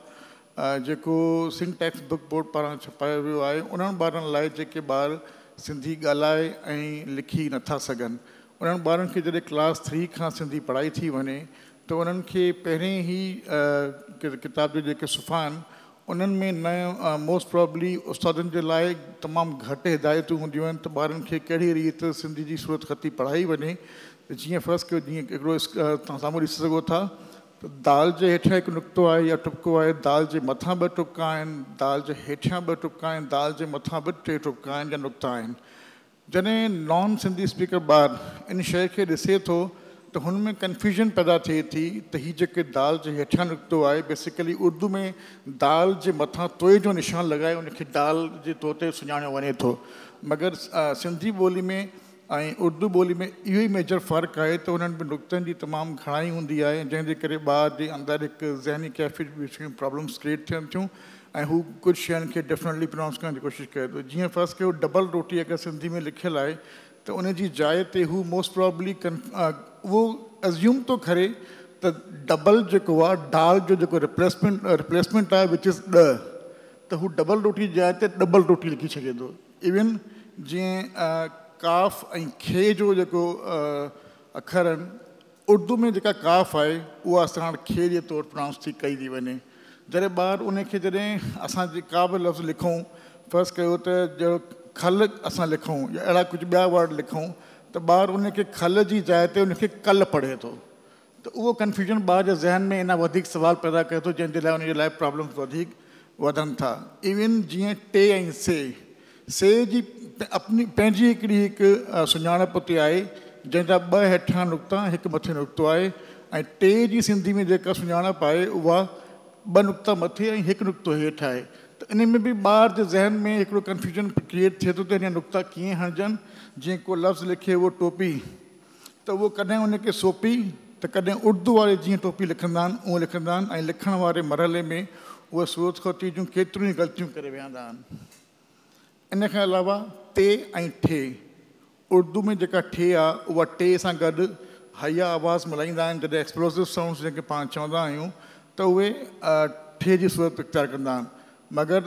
जेको सिंध टेक्स्ट बुक बोर्ड पारां छपायो वियो आहे, उन्हनि ॿारनि लाइ जेके ॿार सिंधी ॻाल्हाए ऐं लिखी नथा सघनि। उन्हनि ॿारनि खे जॾहिं क्लास 3 खां सिंधी पढ़ाई थी वञे त उन्हनि खे पहिरीं ई किताब जो जेके सुफ़ा आहिनि उन्हनि में न मोस्ट प्रॉबली उस्तादनि जे लाइ तमामु घटि हिदायतूं हूंदियूं आहिनि त ॿारनि खे कहिड़ी रीति सिंधी जी सूरत ख़ती पढ़ाई वञे। त जीअं फ़र्ज़ कयो, जीअं हिकिड़ो तव्हां साम्हूं ॾिसी सघो था त दाल जे हेठियां हिकु नुक़्तो आहे या टुपको आहे, दाल जे मथां ॿ टुपका आहिनि, दाल जे हेठियां ॿ टुपका आहिनि, दाल जे मथां बि टे टुपका आहिनि या नुक़्ता आहिनि। जॾहिं नॉन सिंधी स्पीकर ॿार इन शइ खे ॾिसे थो त हुन में कन्फ्यूजन पैदा थिए थी त हीउ जेके दाल जे हेठियां नुक़्तो आहे, बेसिकली उर्दू में दाल जे मथां तोए जो निशान लॻाए उनखे दाल जे तौर ते सुञाणियो वञे थो, मगर सिंधी ॿोली में ऐं उर्दू ॿोली में इहो ई मेजर फ़र्क़ु आहे त उन्हनि में नुक़्तनि जी तमामु घणाई हूंदी आहे, जंहिंजे करे ॿार जे अंदरि हिकु ज़हनी कैफ़ियत शयूं प्रॉब्लम्स क्रिएट थियनि थियूं ऐं हू कुझु शयुनि खे डिफरेंटली प्रोनाउंस करण जी कोशिशि करे थो। जीअं फ़र्ज़ कयो डबल रोटी अगरि सिंधी में लिखियलु आहे त उन जी जाइ ते हू मोस्ट प्रॉबली उहो अज़्यूम थो करे त डबल जेको आहे दाल जो जेको रिप्लेसमेंट आहे which is ॾह, त हू डबल रोटी जी जाइ ते डबल रोटी लिखी छॾे थो। इवन जीअं काफ ऐं खे जो जेको अखर आहिनि, उर्दू में जेका काफ आहे उहा असां हाणे खे जे तौर प्रोनाउंस थी कई थी वञे। जॾहिं ॿार उनखे जॾहिं असां का बि लफ़्ज़ लिखूं, फ़र्ज़ कयो त जहिड़ो खल असां लिखूं या अहिड़ा कुझु ॿिया वर्ड लिखूं, त ॿार उनखे खल जी जाइ ते उनखे कल पढ़े थो, त उहो कन्फ्यूजन ॿार जे ज़हन में इना वधीक सवाल पैदा करे थो, जंहिंजे लाइ उनजे लाइ प्रॉब्लम्स वधीक वधनि था। इवन जीअं टे ऐं से, से जी अपनी पंहिंजी हिकिड़ी हिकु सुञाणप ते आहे, जंहिंजा ॿ हेठियां नुक़्ता हिकु मथे नुक़्तो आहे, ऐं टे जी सिंधी में जेका सुञाणप आहे उहा ॿ नुक़्ता मथे ऐं हिकु नुक़्तो हेठि आहे। त इन में बि ॿार जे ज़हन में हिकिड़ो कन्फ्यूजन क्रिएट थिए थो त हिन नुक़्ता कीअं हणिजनि। जीअं को लफ़्ज़ लिखे उहो टोपी, त उहो कॾहिं उनखे सोपी त कॾहिं उर्दू वारे जीअं टोपी लिखंदा आहिनि उहो लिखंदा आहिनि, ऐं लिखण वारे मरहले में उहे सूरत ख़ती जूं केतिरियूं ई ग़लतियूं करे वेहंदा आहिनि। इन खां अलावा ते ऐं ठे, उर्दू में जेका ठे आहे उहा टे सां गॾु हया आवाज़ मिलाईंदा आहिनि, जॾहिं एक्सप्लोसिव साउंड्स जंहिंखे पाण चवंदा आहियूं त उहे ठे जी सूरत इख़्तियार कंदा आहिनि, मगर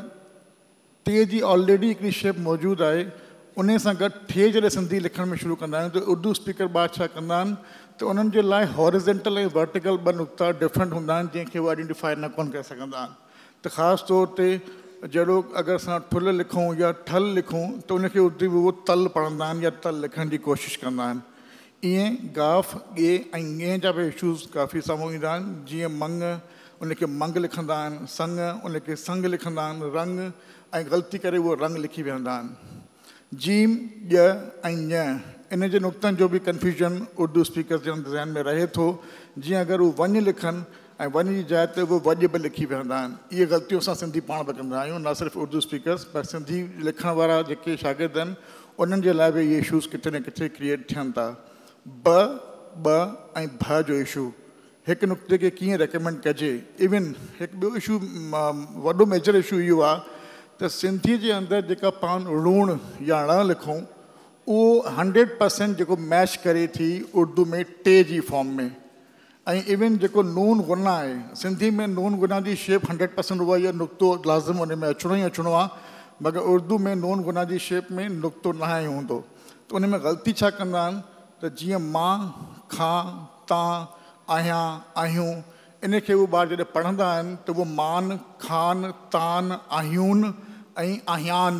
ते जी ऑलरेडी हिकिड़ी शेप मौजूदु आहे, उन सां गॾु ठे जॾहिं सिंधी लिखण में शुरू कंदा आहियूं त उर्दू स्पीकर ॿार छा कंदा आहिनि त उन्हनि जे लाइ हॉरिजेंटल ऐं वर्टिकल ॿ नुक़्ता डिफरेंट हूंदा आहिनि, जंहिंखे उहे आइडेंटिफाई न कोन करे सघंदा आहिनि। त ख़ासि तौर ते जहिड़ो अगरि असां ठुल लिखूं या ठल लिखूं त उनखे उर्दू में उहो तल पढ़ंदा आहिनि या तल लिखण जी कोशिशि कंदा आहिनि। ईअं गाफ, ॻे ऐं ङे जा बि इशूज़ काफ़ी साम्हूं ईंदा आहिनि, जीअं मंग उनखे मंग लिखंदा आहिनि, संग उनखे संग लिखंदा आहिनि, रंग ऐं ग़लती करे उहो रंग लिखी वेंदा आहिनि। जीम, ॼ ऐं ञ इन जे नुक़्तनि जो बि कन्फ्यूजन उर्दू स्पीकर जे ज़हन में रहे थो, जीअं अगरि हू वञ लिखनि ऐं वञ जी जाइ ते उहो वॼ बि लिखी वेंदा आहिनि। इहे ग़लतियूं असां सिंधी पाण बि कंदा आहियूं, न सिर्फ़ु उर्दू स्पीकर्स पर सिंधी लिखण वारा जेके शागिर्द आहिनि उन्हनि जे लाइ बि इहे इशूज़ किथे न किथे क्रिएट थियनि था। ब, ॿ ऐं भ जो इशू, हिकु नुक़्ते खे कीअं रेकमेंड कजे। इवन हिकु ॿियो इशू वॾो मेजर इशू इहो आहे त सिंधीअ जे अंदरि जेका पाण ऋण या ण लिखूं, उहो 100% जेको मैच करे थी उर्दू में टे जी फॉर्म में। ऐं इवन जेको नून गुना आहे, सिंधी में नून गुना जी शेप 100% उहा ई आहे, नुक़्तो लाज़िम उन में अचिणो ई अचिणो आहे, मगर उर्दू में नून गुना जी शेप में नुक़्तो न आहे हूंदो। त उन में ग़लती छा कंदा आहिनि त जीअं मां, खां, तां, आहियां, आहियूं, इन खे उहे ॿार जॾहिं पढ़ंदा आहिनि त उहो मान, खान, तान, आहियूं ऐं आहियान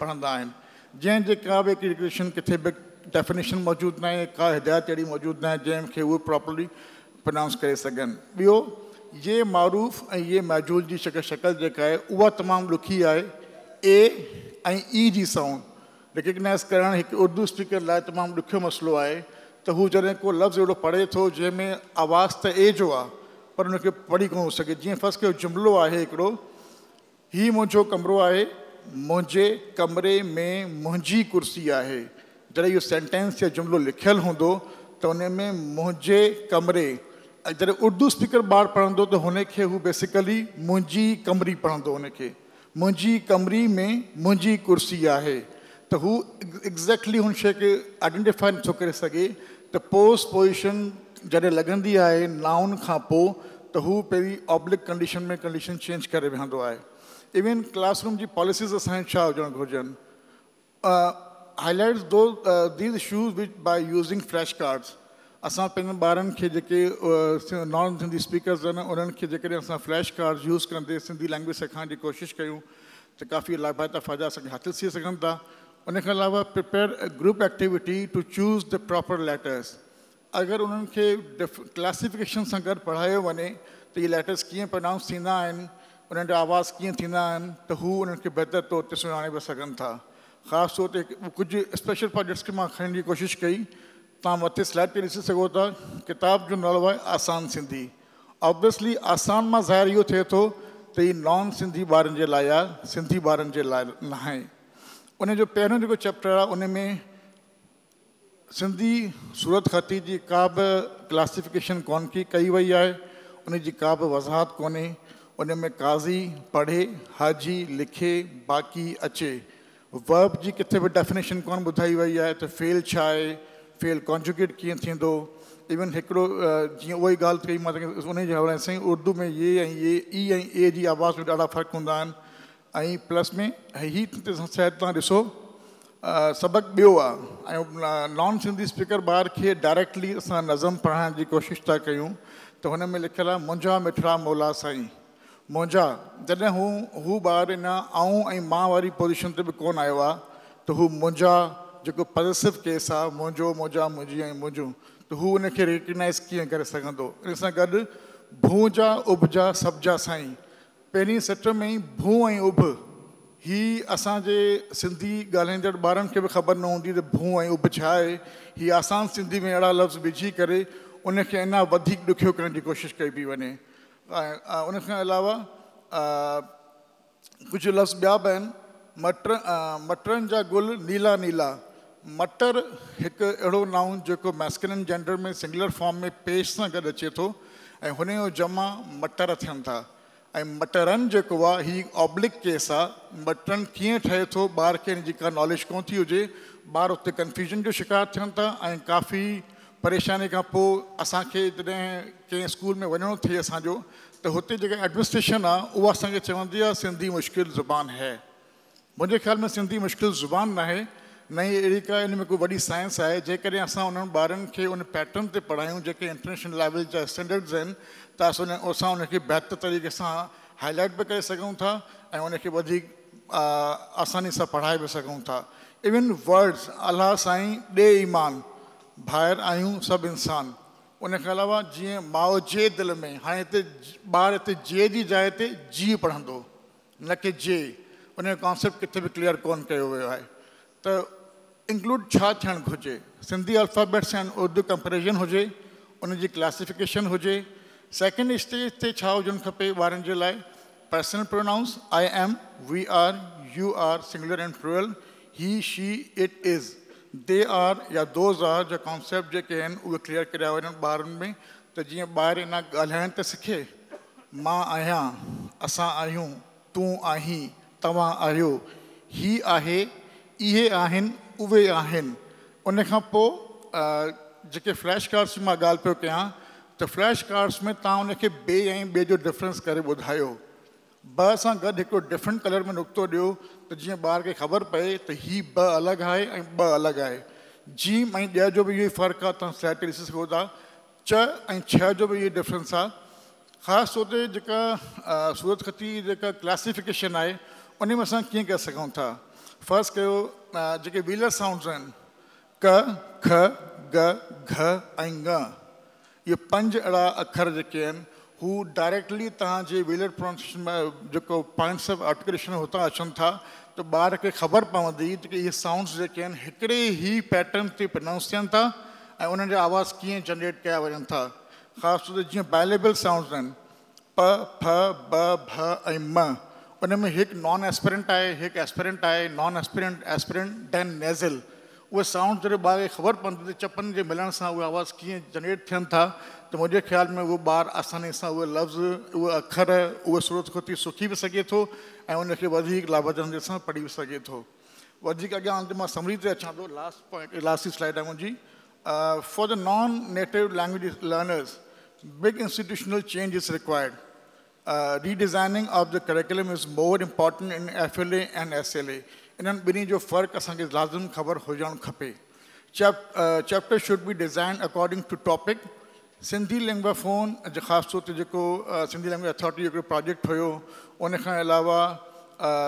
पढ़ंदा आहिनि, जंहिंजे का बि हिकिड़ी किथे बि डेफिनेशन मौजूदु न आहे, का हिदायत अहिड़ी मौजूदु न आहे जंहिंखे उहे प्रॉपरली प्रोनाउंस करे सघनि। ॿियो ये मारूफ़ ऐं ये मैजूल जी शक्ल जेका आहे उहा तमामु ॾुखी आहे। ए ऐं ई जी साउंड रिकग्नाइज़ करणु हिकु उर्दू स्पीकर लाइ तमामु ॾुखियो मसइलो आहे त हू जॾहिं को लफ़्ज़ अहिड़ो पढ़े थो जंहिंमें आवाज़ त ए जो आहे पर हुनखे पढ़ी कोन सघे। जीअं फ़र्स्ट कयो जुमिलो आहे हिकिड़ो, हीउ मुंहिंजो कमिरो आहे, मुंहिंजे कमरे में मुंहिंजी कुर्सी आहे। जॾहिं इहो सेंटेंस या जुमिलो लिखियलु हूंदो त उन में मुंहिंजे कमरे, जॾहिं उर्दू स्पीकर ॿार पढ़ंदो त हुनखे हू बेसिकली मुंहिंजी कमरी पढ़ंदो, हुनखे मुंहिंजी कमरी में मुंहिंजी कुर्सी आहे, त हू एग्ज़ैक्टली हुन शइ खे आइडेंटिफाई नथो करे सघे। त पोस्ट पोज़िशन जॾहिं लॻंदी आहे नाउन खां पोइ त हू पहिरीं ऑब्लिक कंडीशन में कंडीशन चेंज करे वेहंदो आहे। इवन क्लासरूम जी पॉलिसीज़ असांजे छा हुजणु घुर्जनि, highlights though these issues which by using flash cards. असां पंहिंजनि ॿारनि खे जेके नॉन सिंधी स्पीकर्स आहिनि उन्हनि खे जेकॾहिं असां फ्लैश कार्ड्स यूज़ कंदे सिंधी लैंग्वेज सेखारण जी कोशिशि कयूं त काफ़ी लाभाइता फ़ाइदा असांखे हासिल थी सघनि था। उन खां अलावा prepare group activity to choose the proper letters. अगरि उन्हनि खे क्लासिफिकेशन सां गॾु पढ़ायो वञे त इहे लेटर्स कीअं प्रोनाउंस थींदा आहिनि, उन्हनि जा आवाज़ कीअं थींदा आहिनि, त हू उन्हनि खे बहितर तौर ते सुञाणे बि सघनि था। ख़ासि तौर ते कुझु स्पेशल प्रोजेक्ट्स खे मां खणण जी कोशिशि कई। तव्हां मथे स्लाइड ते ॾिसी सघो था, किताब जो नालो आहे आसान सिंधी। ऑब्वियसली आसान मां ज़ाहिर इहो थिए थो त हीउ नॉन सिंधी ॿारनि जे लाइ आहे, सिंधी ॿारनि जे लाइ न आहे। उन जो पहिरियों जेको चैप्टर आहे उन में सिंधी सूरत ख़ती जी का बि क्लासिफिकेशन कोन की कई वई आहे, उन जी का बि वज़ाहत कोन्हे। उन में काज़ी पढ़े, हाजी लिखे, बाक़ी अचे, वर्ब जी किथे बि डेफिनेशन कोन ॿुधाई वई आहे त फेल छा आहे, फेल कॉन्जुगेट कीअं थींदो। इवन हिकिड़ो जीअं उहा ई ॻाल्हि कई मां उन जे हवाले सां, उर्दू में ये ऐं ये ई ऐं ए जी आवाज़ में ॾाढा फ़र्क़ु हूंदा आहिनि। ऐं प्लस में हीअ शायदि तव्हां ॾिसो सबक़ु ॿियो आहे ऐं नॉन सिंधी स्पीकर ॿार खे डायरेक्टली असां नज़म पढ़ाइण जी कोशिशि था कयूं त हुन में लिखियलु आहे मुंहिंजा मिठड़ा मौला साईं मुंहिंजा। जॾहिं हू ॿार इन आऊं ऐं मां वारी पोज़ीशन ते बि कोन आयो आहे त हू मुंहिंजा जेको पॉज़िटिव केस आहे मुंहिंजो, मुंहिंजा, मुंहिंजी ऐं मुंहिंजो, त हू उनखे रिकग्नाइज़ कीअं करे सघंदो। इन सां गॾु भूंजा उबजा सबजा साईं, पहिरीं सेट में ई भू ऐं उब, हीअ असांजे सिंधी ॻाल्हाईंदड़ ॿारनि खे बि ख़बर न हूंदी त भू ऐं उब छा आहे। हीअ आसान सिंधी में अहिड़ा लफ़्ज़ विझी करे उनखे अञा वधीक ॾुखियो करण जी कोशिशि कई पई वञे। ऐं उन खां अलावा कुझु लफ़्ज़ ॿिया बि आहिनि, मटर, मटरनि जा गुल नीला नीला। मटर हिकु अहिड़ो नाउन जेको मैस्कुलिन जेंडर में सिंगुलर फॉर्म में पेश सां गॾु अचे थो ऐं हुनजो जमा मटर थियनि था। ऐं मटरनि जेको आहे हीउ ऑब्लिक केस आहे, मटरनि कीअं ठहे थो ॿार खे हिन जी का नॉलेज कोन थी हुजे, ॿार उते कन्फ्यूजन जो शिकार थियनि था ऐं काफ़ी परेशानी खां पोइ असांखे जॾहिं कंहिं स्कूल में वञिणो थिए असांजो त हुते जेका एडमिनिस्ट्रेशन आहे उहा असांखे चवंदी आहे सिंधी मुश्किल ज़ुबान है। मुंहिंजे ख़्याल में सिंधी मुश्किल ज़ुबान न आहे, न ई अहिड़ी का इन में कोई वॾी साइंस आहे। जेकॾहिं असां उन्हनि ॿारनि खे उन पैटर्न ते पढ़ायूं जेके इंटरनेशनल लेवल जा स्टैंडर्ड्स आहिनि त असां उनखे बहितर तरीक़े सां हाईलाइट बि करे सघूं था ऐं उनखे वधीक आसानी सां पढ़ाए बि सघूं था। इवन वर्ड्स, अलाह साईं ॾे ईमान, भाइर आहियूं सभु इंसान। उन खां अलावा जीअं माउ जे दिलि में, हाणे हिते ॿार हिते जे जी जाइ ते जी पढ़ंदो न की जे, उन जो कॉन्सेप्ट किथे बि क्लियर कोन कयो वियो आहे। त इंक्लूड छा थियणु घुरिजे, सिंधी अल्फ़ाबेट्स ऐं उर्दू कंपेरिजन हुजे, उनजी क्लासिफिकेशन हुजे। सेकंड स्टेज ते छा हुजणु खपे ॿारनि जे लाइ, personal pronouns I am, we are, you are, singular and plural, he, she, it is, they are या those are जा कॉन्सेप्ट जेके आहिनि उहे क्लियर करिया वञनि ॿारनि में त जीअं ॿार अञा ॻाल्हाइणु त सिखे। मां आहियां, असां आहियूं, तूं आहीं, तव्हां आहियो, ही आहे, इहे आहिनि, उहे आहिनि। उन खां पोइ जेके फ्लैश कार्ड्स जी मां ॻाल्हि पियो कयां त फ्लैश कार्ड्स में तव्हां उनखे बे ऐं ॿे जो डिफरेंस करे ॿुधायो। ब सां गॾु हिकिड़ो डिफरेंट कलर में नुक़्तो ॾियो त जीअं ॿार खे ख़बर पए त हीउ ब अलॻि आहे ऐं ॿ अलॻि आहे। जीम ऐं ॼ जो बि इहो ई फ़र्क़ु आहे, तव्हां स्लाइड ते ॾिसी सघो था। च ऐं छ जो बि इहो डिफरेंस आहे। ख़ासि तौर ते जेका सूरतख़ती जेका क्लासिफिकेशन आहे उन में असां कीअं करे सघूं था। फ़र्ज़ कयो जेके व्हीलर साउंड्स आहिनि क ख ग घ ऐं ङ, इहे पंज अहिड़ा अखर जेके आहिनि हू डायरेक्टली तव्हांजे व्हीलर प्रोनाउंसिएशन में जेको पॉइंट्स ऑफ आर्टिकुलेशन हुतां अचनि था त ॿार खे ख़बर पवंदी त इहे साउंड्स जेके आहिनि हिकिड़े ई पैटर्न ते प्रोनाउंस थियनि था ऐं उन्हनि जा आवाज़ कीअं जनरेट कया वञनि था। ख़ासि तौर ते जीअं बाइलेबल साउंड्स आहिनि प फ ब भ ऐं म, उन में हिकु नॉन एस्पिरेंट आहे, हिकु एस्पिरेंट आहे, non aspirant, aspirant, then nasal. उहे साउंड जॾहिं ॿार खे ख़बर पवंदी त चपनि जे मिलण सां उहे आवाज़ कीअं जनरेट थियनि था त मुंहिंजे ख़्याल में उहो ॿार आसानी सां उहे लफ़्ज़, उहे अखर, उहे सूरतख़ती सिखी बि सघे थो ऐं उनखे वधीक लाभाजंदी सां पढ़ी बि सघे थो। वधीक अॻियां मां समरी ते अचां थो। लास्ट पॉइंट, लास्ट जी स्लाइड आहे मुंहिंजी। For the non native language learners big institutional change is required. Redesigning of the curriculum is more important in FLA and SLA. इन्हनि ॿिन्ही जो फ़र्क़ु असांखे लाज़िम ख़बर हुजणु खपे। Chapter should be design according to topic. Sindhi Linguaphone ख़ासि तौर ते जेको सिंधी लैंग्वेज अथॉरिटी जो हिकिड़ो प्रोजेक्ट हुयो, उन खां अलावा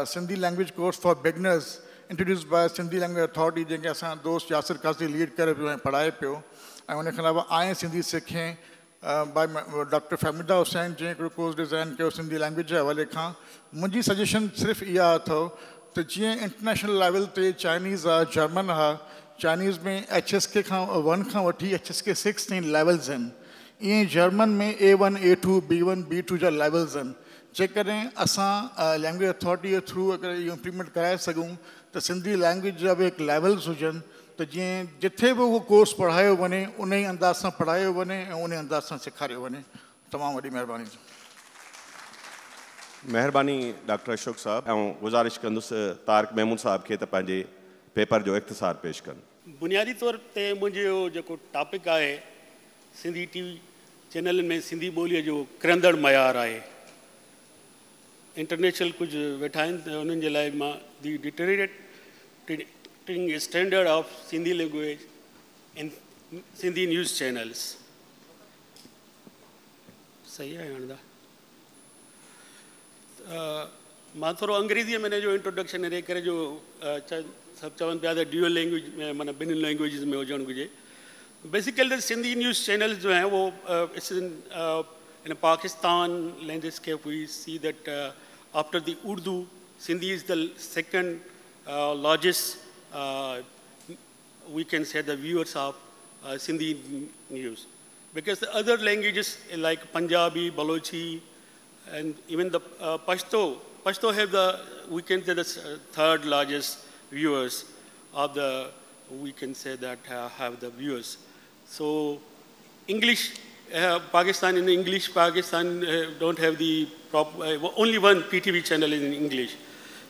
Sindhi language course for beginners introduce by Sindhi language authority जंहिंखे असां दोस्त यासिर काज़ी लीड करे पियो ऐं पढ़ाए पियो, ऐं उन खां अलावा आए सिंधी सिखें बाय डॉक्टर फहमीदा हुसैन जंहिं हिकिड़ो कोर्स डिज़ाइन कयो सिंधी लैंग्वेज जे हवाले खां। मुंहिंजी सजेशन सिर्फ़ु इहा अथव त जीअं इंटरनेशनल लेवल ते चाइनीज़ आहे, जर्मन आहे, चाइनीज़ में HSK खां 1 खां वठी HSK 6 ताईं लेवल्स आहिनि, ईअं जर्मन में A1, A2, B1, B2 जा लेवल्स आहिनि। जेकॾहिं असां लैंग्वेज अथॉरिटी जे थ्रू अगरि इहो इम्प्लीमेंट कराए सघूं त सिंधी लैंग्वेज जा बि हिकु लेवल्स हुजनि त जीअं जिथे बि उहो कोर्स पढ़ायो वञे उन ई अंदाज़ सां पढ़ायो वञे ऐं उन अंदाज़ सां सेखारियो वञे। तमामु वॾी महिरबानी। महिरबानी डॉक्टर अशोक साहब। ऐं गुज़ारिश कंदुसि तारिक महमूद साहब खे त पंहिंजे पेपर जो इख़्तिसार पेश कनि। बुनियादी तौर ते मुंहिंजो जेको टॉपिक आहे सिंधी टीवी चैनलनि में सिंधी ॿोलीअ जो किरंदड़ मयार आहे। इंटरनेशनल कुझु वेठा आहिनि त उन्हनि जे लाइ मां the deteriorating standard of Sindhi language in Sindhi news channels. सही आहे हाणे मां थोरो अंग्रेज़ीअ में हिन जो इंट्रोडक्शन हिन करे जो सभु चवनि पिया त ड्यूअल लैंग्वेज में माना ॿिन्हिनि लैंग्वेजिस में हुजणु घुरिजे। बेसिकली सिंधी न्यूज़ चैनल्स जो आहिनि उहो in Pakistan landscape we see that after the Urdu, Sindhi is the second largest, we can say the viewers of Sindhi news, because the other languages like Punjabi, Balochi, and even the Pashto have the, we can say the third largest viewers of the, we can say that have the viewers. So English, Pakistan in English, Pakistan don't have the proper, only one PTV channel is in English.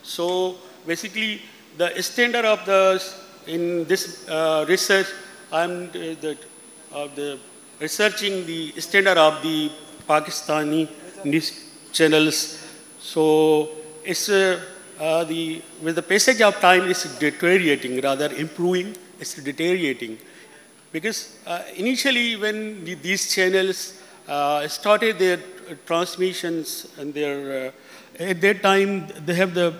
So basically the standard of the, in this research, I'm the researching the standard of the Pakistani news channels. So it's with the passage of time, it's deteriorating rather improving, it's deteriorating. Because initially when these channels started their transmissions and their, at that time they have the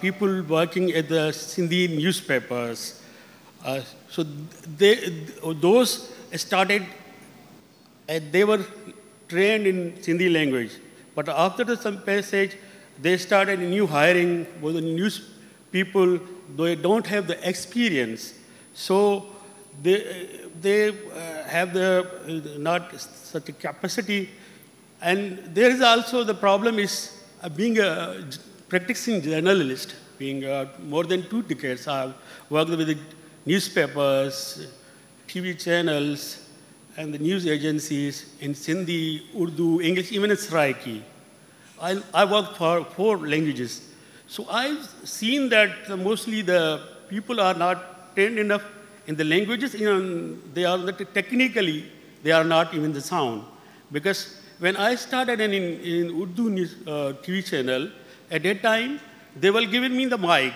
people working at the Sindhi newspapers. So those started, they were trained in Sindhi language. But after the some passage, they started new hiring with the news people, they don't have the experience. So they have the not such a capacity. And there is also the problem is being a practicing journalist, being more than 2 decades, I've worked with the newspapers, TV channels, and the news agencies in Sindhi, Urdu, English, even in Saraiki. I worked for 4 languages. So I've seen that mostly the people are not trained enough In the languages, you know, they are not technically, they are not even the sound. Because when I started in Urdu news, TV channel, at that time, they were giving me the mic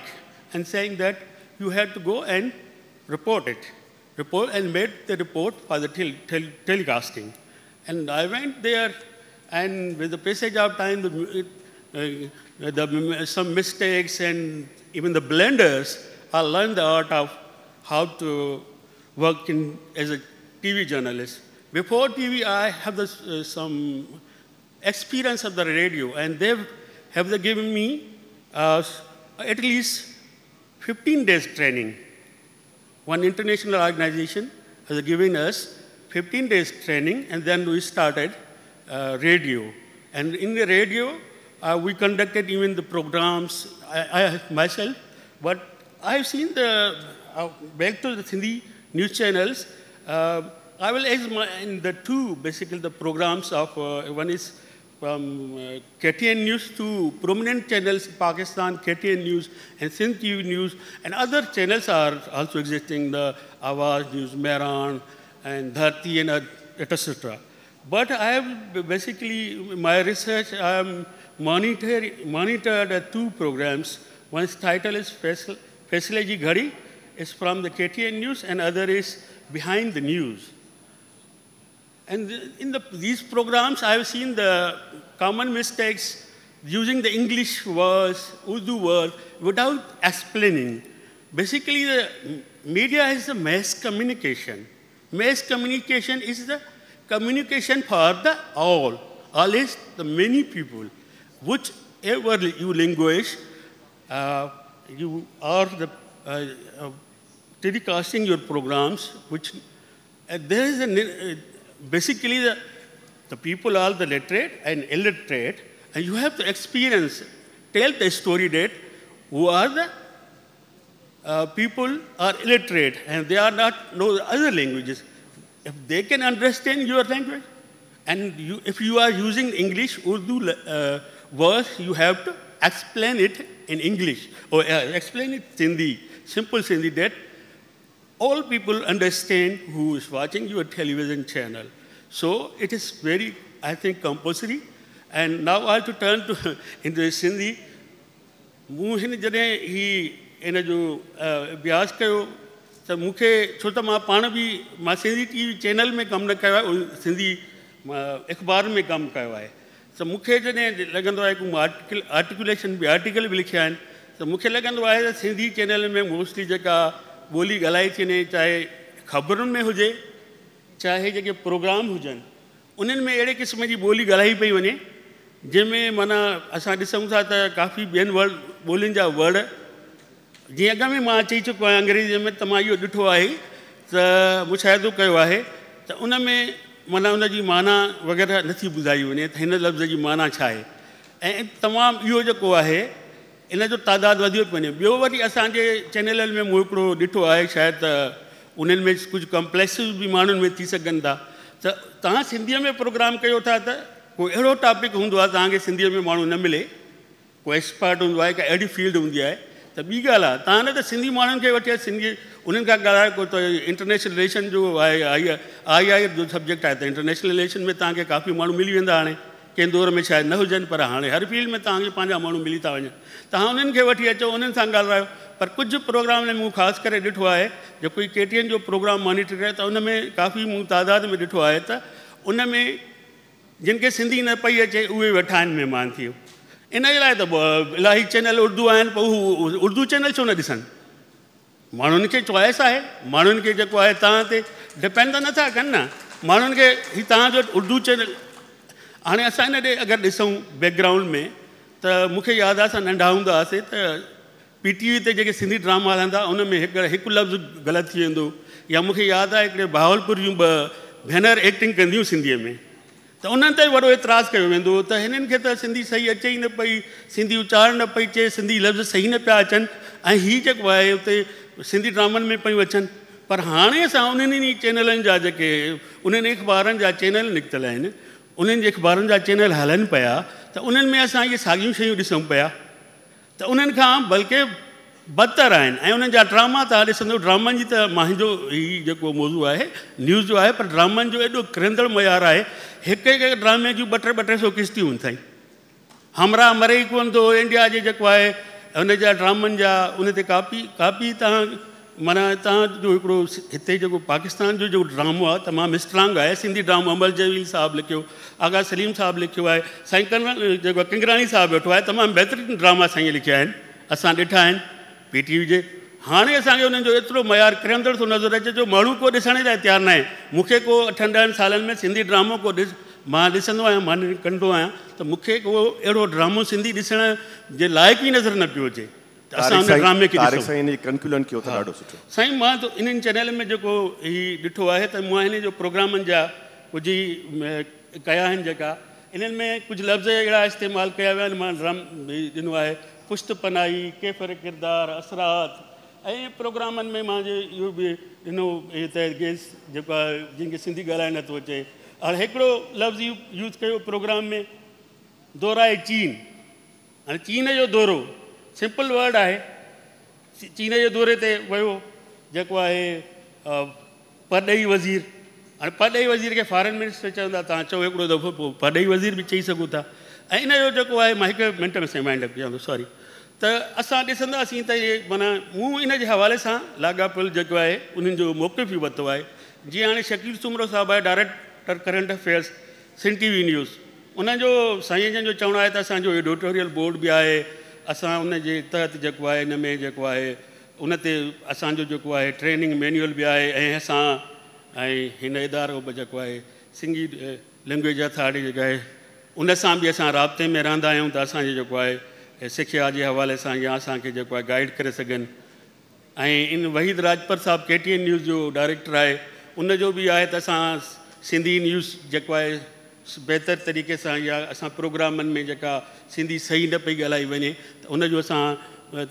and saying that you have to go and report it. Report and made the report for the telecasting. And I went there, and with the passage of time, some mistakes and even the blunders, I learned the art of how to work as a TV journalist. Before TV, I have this, some experience of the radio, and they have given me at least 15 days training. One international organization has given us 15 days training, and then we started radio. And in the radio, we conducted even the programs, I myself, but I've seen the, back to the Sindhi news channels, I will ask my, in the two, basically the programs of, one is from KTN News to prominent channels in Pakistan, KTN News and Sindh TV News, and other channels are also existing, the Awaz News, Mehran, and Dharti, and etc. But I have basically, my research, I am monitored two programs. One's title is Faisle Ji Ghadi, is from the KTN News, and other is Behind the News. And in these programs, I have seen the common mistakes using the English words, Urdu words, without explaining. Basically, the media is the mass communication. Mass communication is the communication for the all, all is the many people. Whichever you language, you are the telecasting your programs, which there is a, basically the people are the literate and illiterate, and you have to experience, tell the story that who are the people are illiterate and they are not know other languages. If they can understand your language, and you, if you are using English, Urdu words, you have to explain it in English or explain it Sindhi, simple Sindhi, that all people understand who is watching your television channel. So it is very, I think, compulsory. And now I have to turn to into Sindhi. मूं हिन जॾहिं ही इन जो अभ्यास कयो त मूंखे, छो त मां पाण बि मां सिंधी टीवी चैनल में कमु न कयो आहे, सिंधी अख़बार में कमु कयो आहे। त मूंखे जॾहिं लॻंदो आहे की मां आर्टिकुलेशन बि आर्टिकल बि लिखिया आहिनि, त मूंखे लॻंदो आहे त सिंधी चैनल में मोस्टली जेका ॿोली ॻाल्हाई थी वञे, चाहे ख़बरुनि में हुजे, चाहे जेके प्रोग्राम हुजनि, उन्हनि में अहिड़े क़िस्म जी ॿोली ॻाल्हाई पई वञे जंहिंमें माना असां ॾिसूं था त काफ़ी ॿियनि वर्ड ॿोलियुनि जा वर्ड, जीअं अॻु में मां चई चुको आहियां अंग्रेज़ीअ में, त मां इहो ॾिठो आहे त मुशाहिदो कयो आहे त उन में माना उनजी माना वग़ैरह नथी ॿुधाई वञे त हिन लफ़्ज़ जी माना छा आहे। ऐं तमामु इहो जेको आहे इन जो तादादु वधियो पियो वञे। ॿियो वरी असांजे चैनलनि में मूं हिकिड़ो ॾिठो आहे, शायदि त उन्हनि में कुझु कॉम्प्लेक्स बि माण्हुनि में थी सघनि था। त तव्हां सिंधीअ में प्रोग्राम कयो था त को अहिड़ो टॉपिक हूंदो आहे तव्हांखे सिंधीअ में माण्हू न मिले, को एक्सपर्ट हूंदो आहे, का अहिड़ी फील्ड हूंदी आहे त ॿी ॻाल्हि आहे। तव्हां न त सिंधी माण्हुनि खे वठी सिंधी उन्हनि खां ॻाल्हाए, को त इंटरनेशनल रिलेशन जो आहे, आई आई आई जो सब्जेक्ट आहे त इंटरनेशनल रिलेशन में तव्हांखे काफ़ी माण्हू मिली वेंदा। हाणे कंहिं दौर में शायदि न हुजनि, पर हाणे हर फील्ड में तव्हांखे पंहिंजा माण्हू मिली था वञनि। तव्हां उन्हनि खे वठी अचो, उन्हनि सां ॻाल्हायो। पर कुझु प्रोग्राम में मूं ख़ासि करे ॾिठो आहे, जेको के टी एन जो प्रोग्राम मॉनिटर करे त उन में काफ़ी मूं तादाद में ॾिठो आहे त उन में जिन खे सिंधी न पई अचे उहे वेठा आहिनि महिमान थी। इन जे लाइ त इलाही चैनल उर्दू आहिनि, पोइ हू उर्दू चैनल छो न ॾिसनि? माण्हुनि खे चॉइस आहे, माण्हुनि खे जेको आहे तव्हां ते डिपेंड त नथा कनि न। माण्हुनि खे हीउ तव्हांजो उर्दू चैनल, हाणे असां हिन ॾे अगरि ॾिसूं बैकग्राउंड में त मूंखे यादि आहे असां नंढा हूंदा हुआसीं त पी टी वी ते जेके सिंधी ड्रामा हलंदा उन में हिकु लफ़्ज़ ग़लति थी वेंदो। या मूंखे यादि आहे हिकिड़े बहावलपुर जूं ॿ भेनर एक्टिंग कंदियूं सिंधीअ में, त उन्हनि ते वॾो एतिराज़ कयो वेंदो त हिननि खे त सिंधी सही अचे ई न पई, सिंधी उचारण न पई अचे, सिंधी लफ़्ज़ सही न पिया अचनि, ऐं हीउ जेको आहे उते सिंधी ड्रामनि में पियूं अचनि। पर हाणे असां उन्हनि ई चैनलनि जा जेके उन्हनि अख़बारनि जा चैनल निकितल आहिनि, उन्हनि जे अख़बारनि जा चैनल हलनि पिया, त उन्हनि में असां इहे साॻियूं शयूं ॾिसूं पिया। त उन्हनि खां बल्कि بدتر آهن ۽ انهن جا ڊراما توهان ڏسندؤ ڊرامن جي ته منهنجو هي جيڪو موضوع آهي نيوز جو آهي پر ڊرامن جو ايڏو ڪرندڙ معيار آهي هڪ هڪ ڊرامي جون ٻه ٽي ٻه ٽي سؤ قسطيون آهن سائين همراهه مري ئي ڪونه ٿو انڊيا جي جيڪو آهي ان جا ڊرامن جا ان تي ڪاپي ڪاپي توهان معنيٰ توهان جو هڪڙو هتي جيڪو پاڪستان جو جيڪو ڊرامو آهي تمام اسٽرانگ آهي سنڌي ڊرامو امر جليل صاحب لکيو آغا سليم صاحب لکيو آهي سائين جيڪو ڪنگراڻي صاحب ويٺو آهي تمام بهترين ڊراما سائين لکيا آهن اسان ڏٺا آهن پي ٽي وي جي هاڻي اسان کي انهن جو ايترو معيار ڪرندڙ ٿو نظر اچي جو ماڻهو ڪو ڏسڻ جي لاءِ تيار نه آهي. مون کي ڪو اٺن ڏهن سالن ۾ سنڌي ڊرامو ڪو ڏس مان ڏسندو آهيان مان ڪندو آهيان ته مون کي ڪو اهڙو ڊرامو سنڌي ڏسڻ جي لائق ئي نظر نه پيو اچي ته اسان ان ڊرامي کي ڏسون. سائين ان جي ڪنڪلوزن ڪيو ته ڏاڍو سٺو. سائين مان ته انهن چينلن ۾ جيڪو هي ڏٺو آهي ته مان هن جو پروگرامن جا ڪجهه ڪيا آهن جيڪا انهن ۾ ڪجهه لفظ اهڙا استعمال ڪيا ويا آهن مان ڊرام ڏنو آهي پشت پناهي ڪيفر ڪردار اثرات ۽ پروگرامن ۾ مان اهو به ڏنو ته گيس جيڪو آهي جنهن کي سنڌي ڳالهائڻ نٿو اچي هاڻي هڪڙو لفظ يوز ڪيو پروگرام ۾ دورائي چين هاڻي چين جو دورو سمپل ورڊ آهي چين جي دوري تي ويو جيڪو آهي پرڏيهي وزير هاڻي پرڏيهي وزير کي فارين منسٽر چوندا توهان چئو هڪڙو دفعو پوءِ پرڏيهي وزير به چئي سگهو ٿا ۽ ان جو جيڪو آهي مان هڪ منٽ ۾ سائين وائنڊ اپ ڪيان ٿو سوري ته اسان ڏسنداسين ته اهي معنيٰ مون ان جي حوالي سان لاڳاپيل جيڪو آهي انهن جو موقف ئي ورتو آهي جيئن هاڻي شڪيل سومرو صاحب آهي director current affairs Sindh T V news ان جو سائين جن جو چوڻ آهي ته اسانجو ايڊيٽوريل بورڊ به آهي اسان ان جي تحت جيڪو آهي ان ۾ جيڪو آهي ان تي اسانجو جيڪو آهي ٽريننگ مينيوئل به آهي ۽ اسان ۽ هن ادارو به جيڪو آهي سنڌي لينگويج اٿارٽي جيڪا آهي ان سان به اسان رابطي ۾ رهندا آهيون ته اسان جي جيڪو آهي سکيا جي حوالي سان يا اسان کي جيڪو آهي گائيڊ ڪري سگهن ۽ ان وحيد راجپر صاحب ڪي ٽي اين نيوز جو ڊائريڪٽر آهي ان جو به آهي ته اسان سنڌي نيوز جيڪو آهي بهتر طريقي سان يا اسان پروگرامن ۾ جيڪا سنڌي صحيح نه پئي ڳالهائي وڃي ته ان جو اسان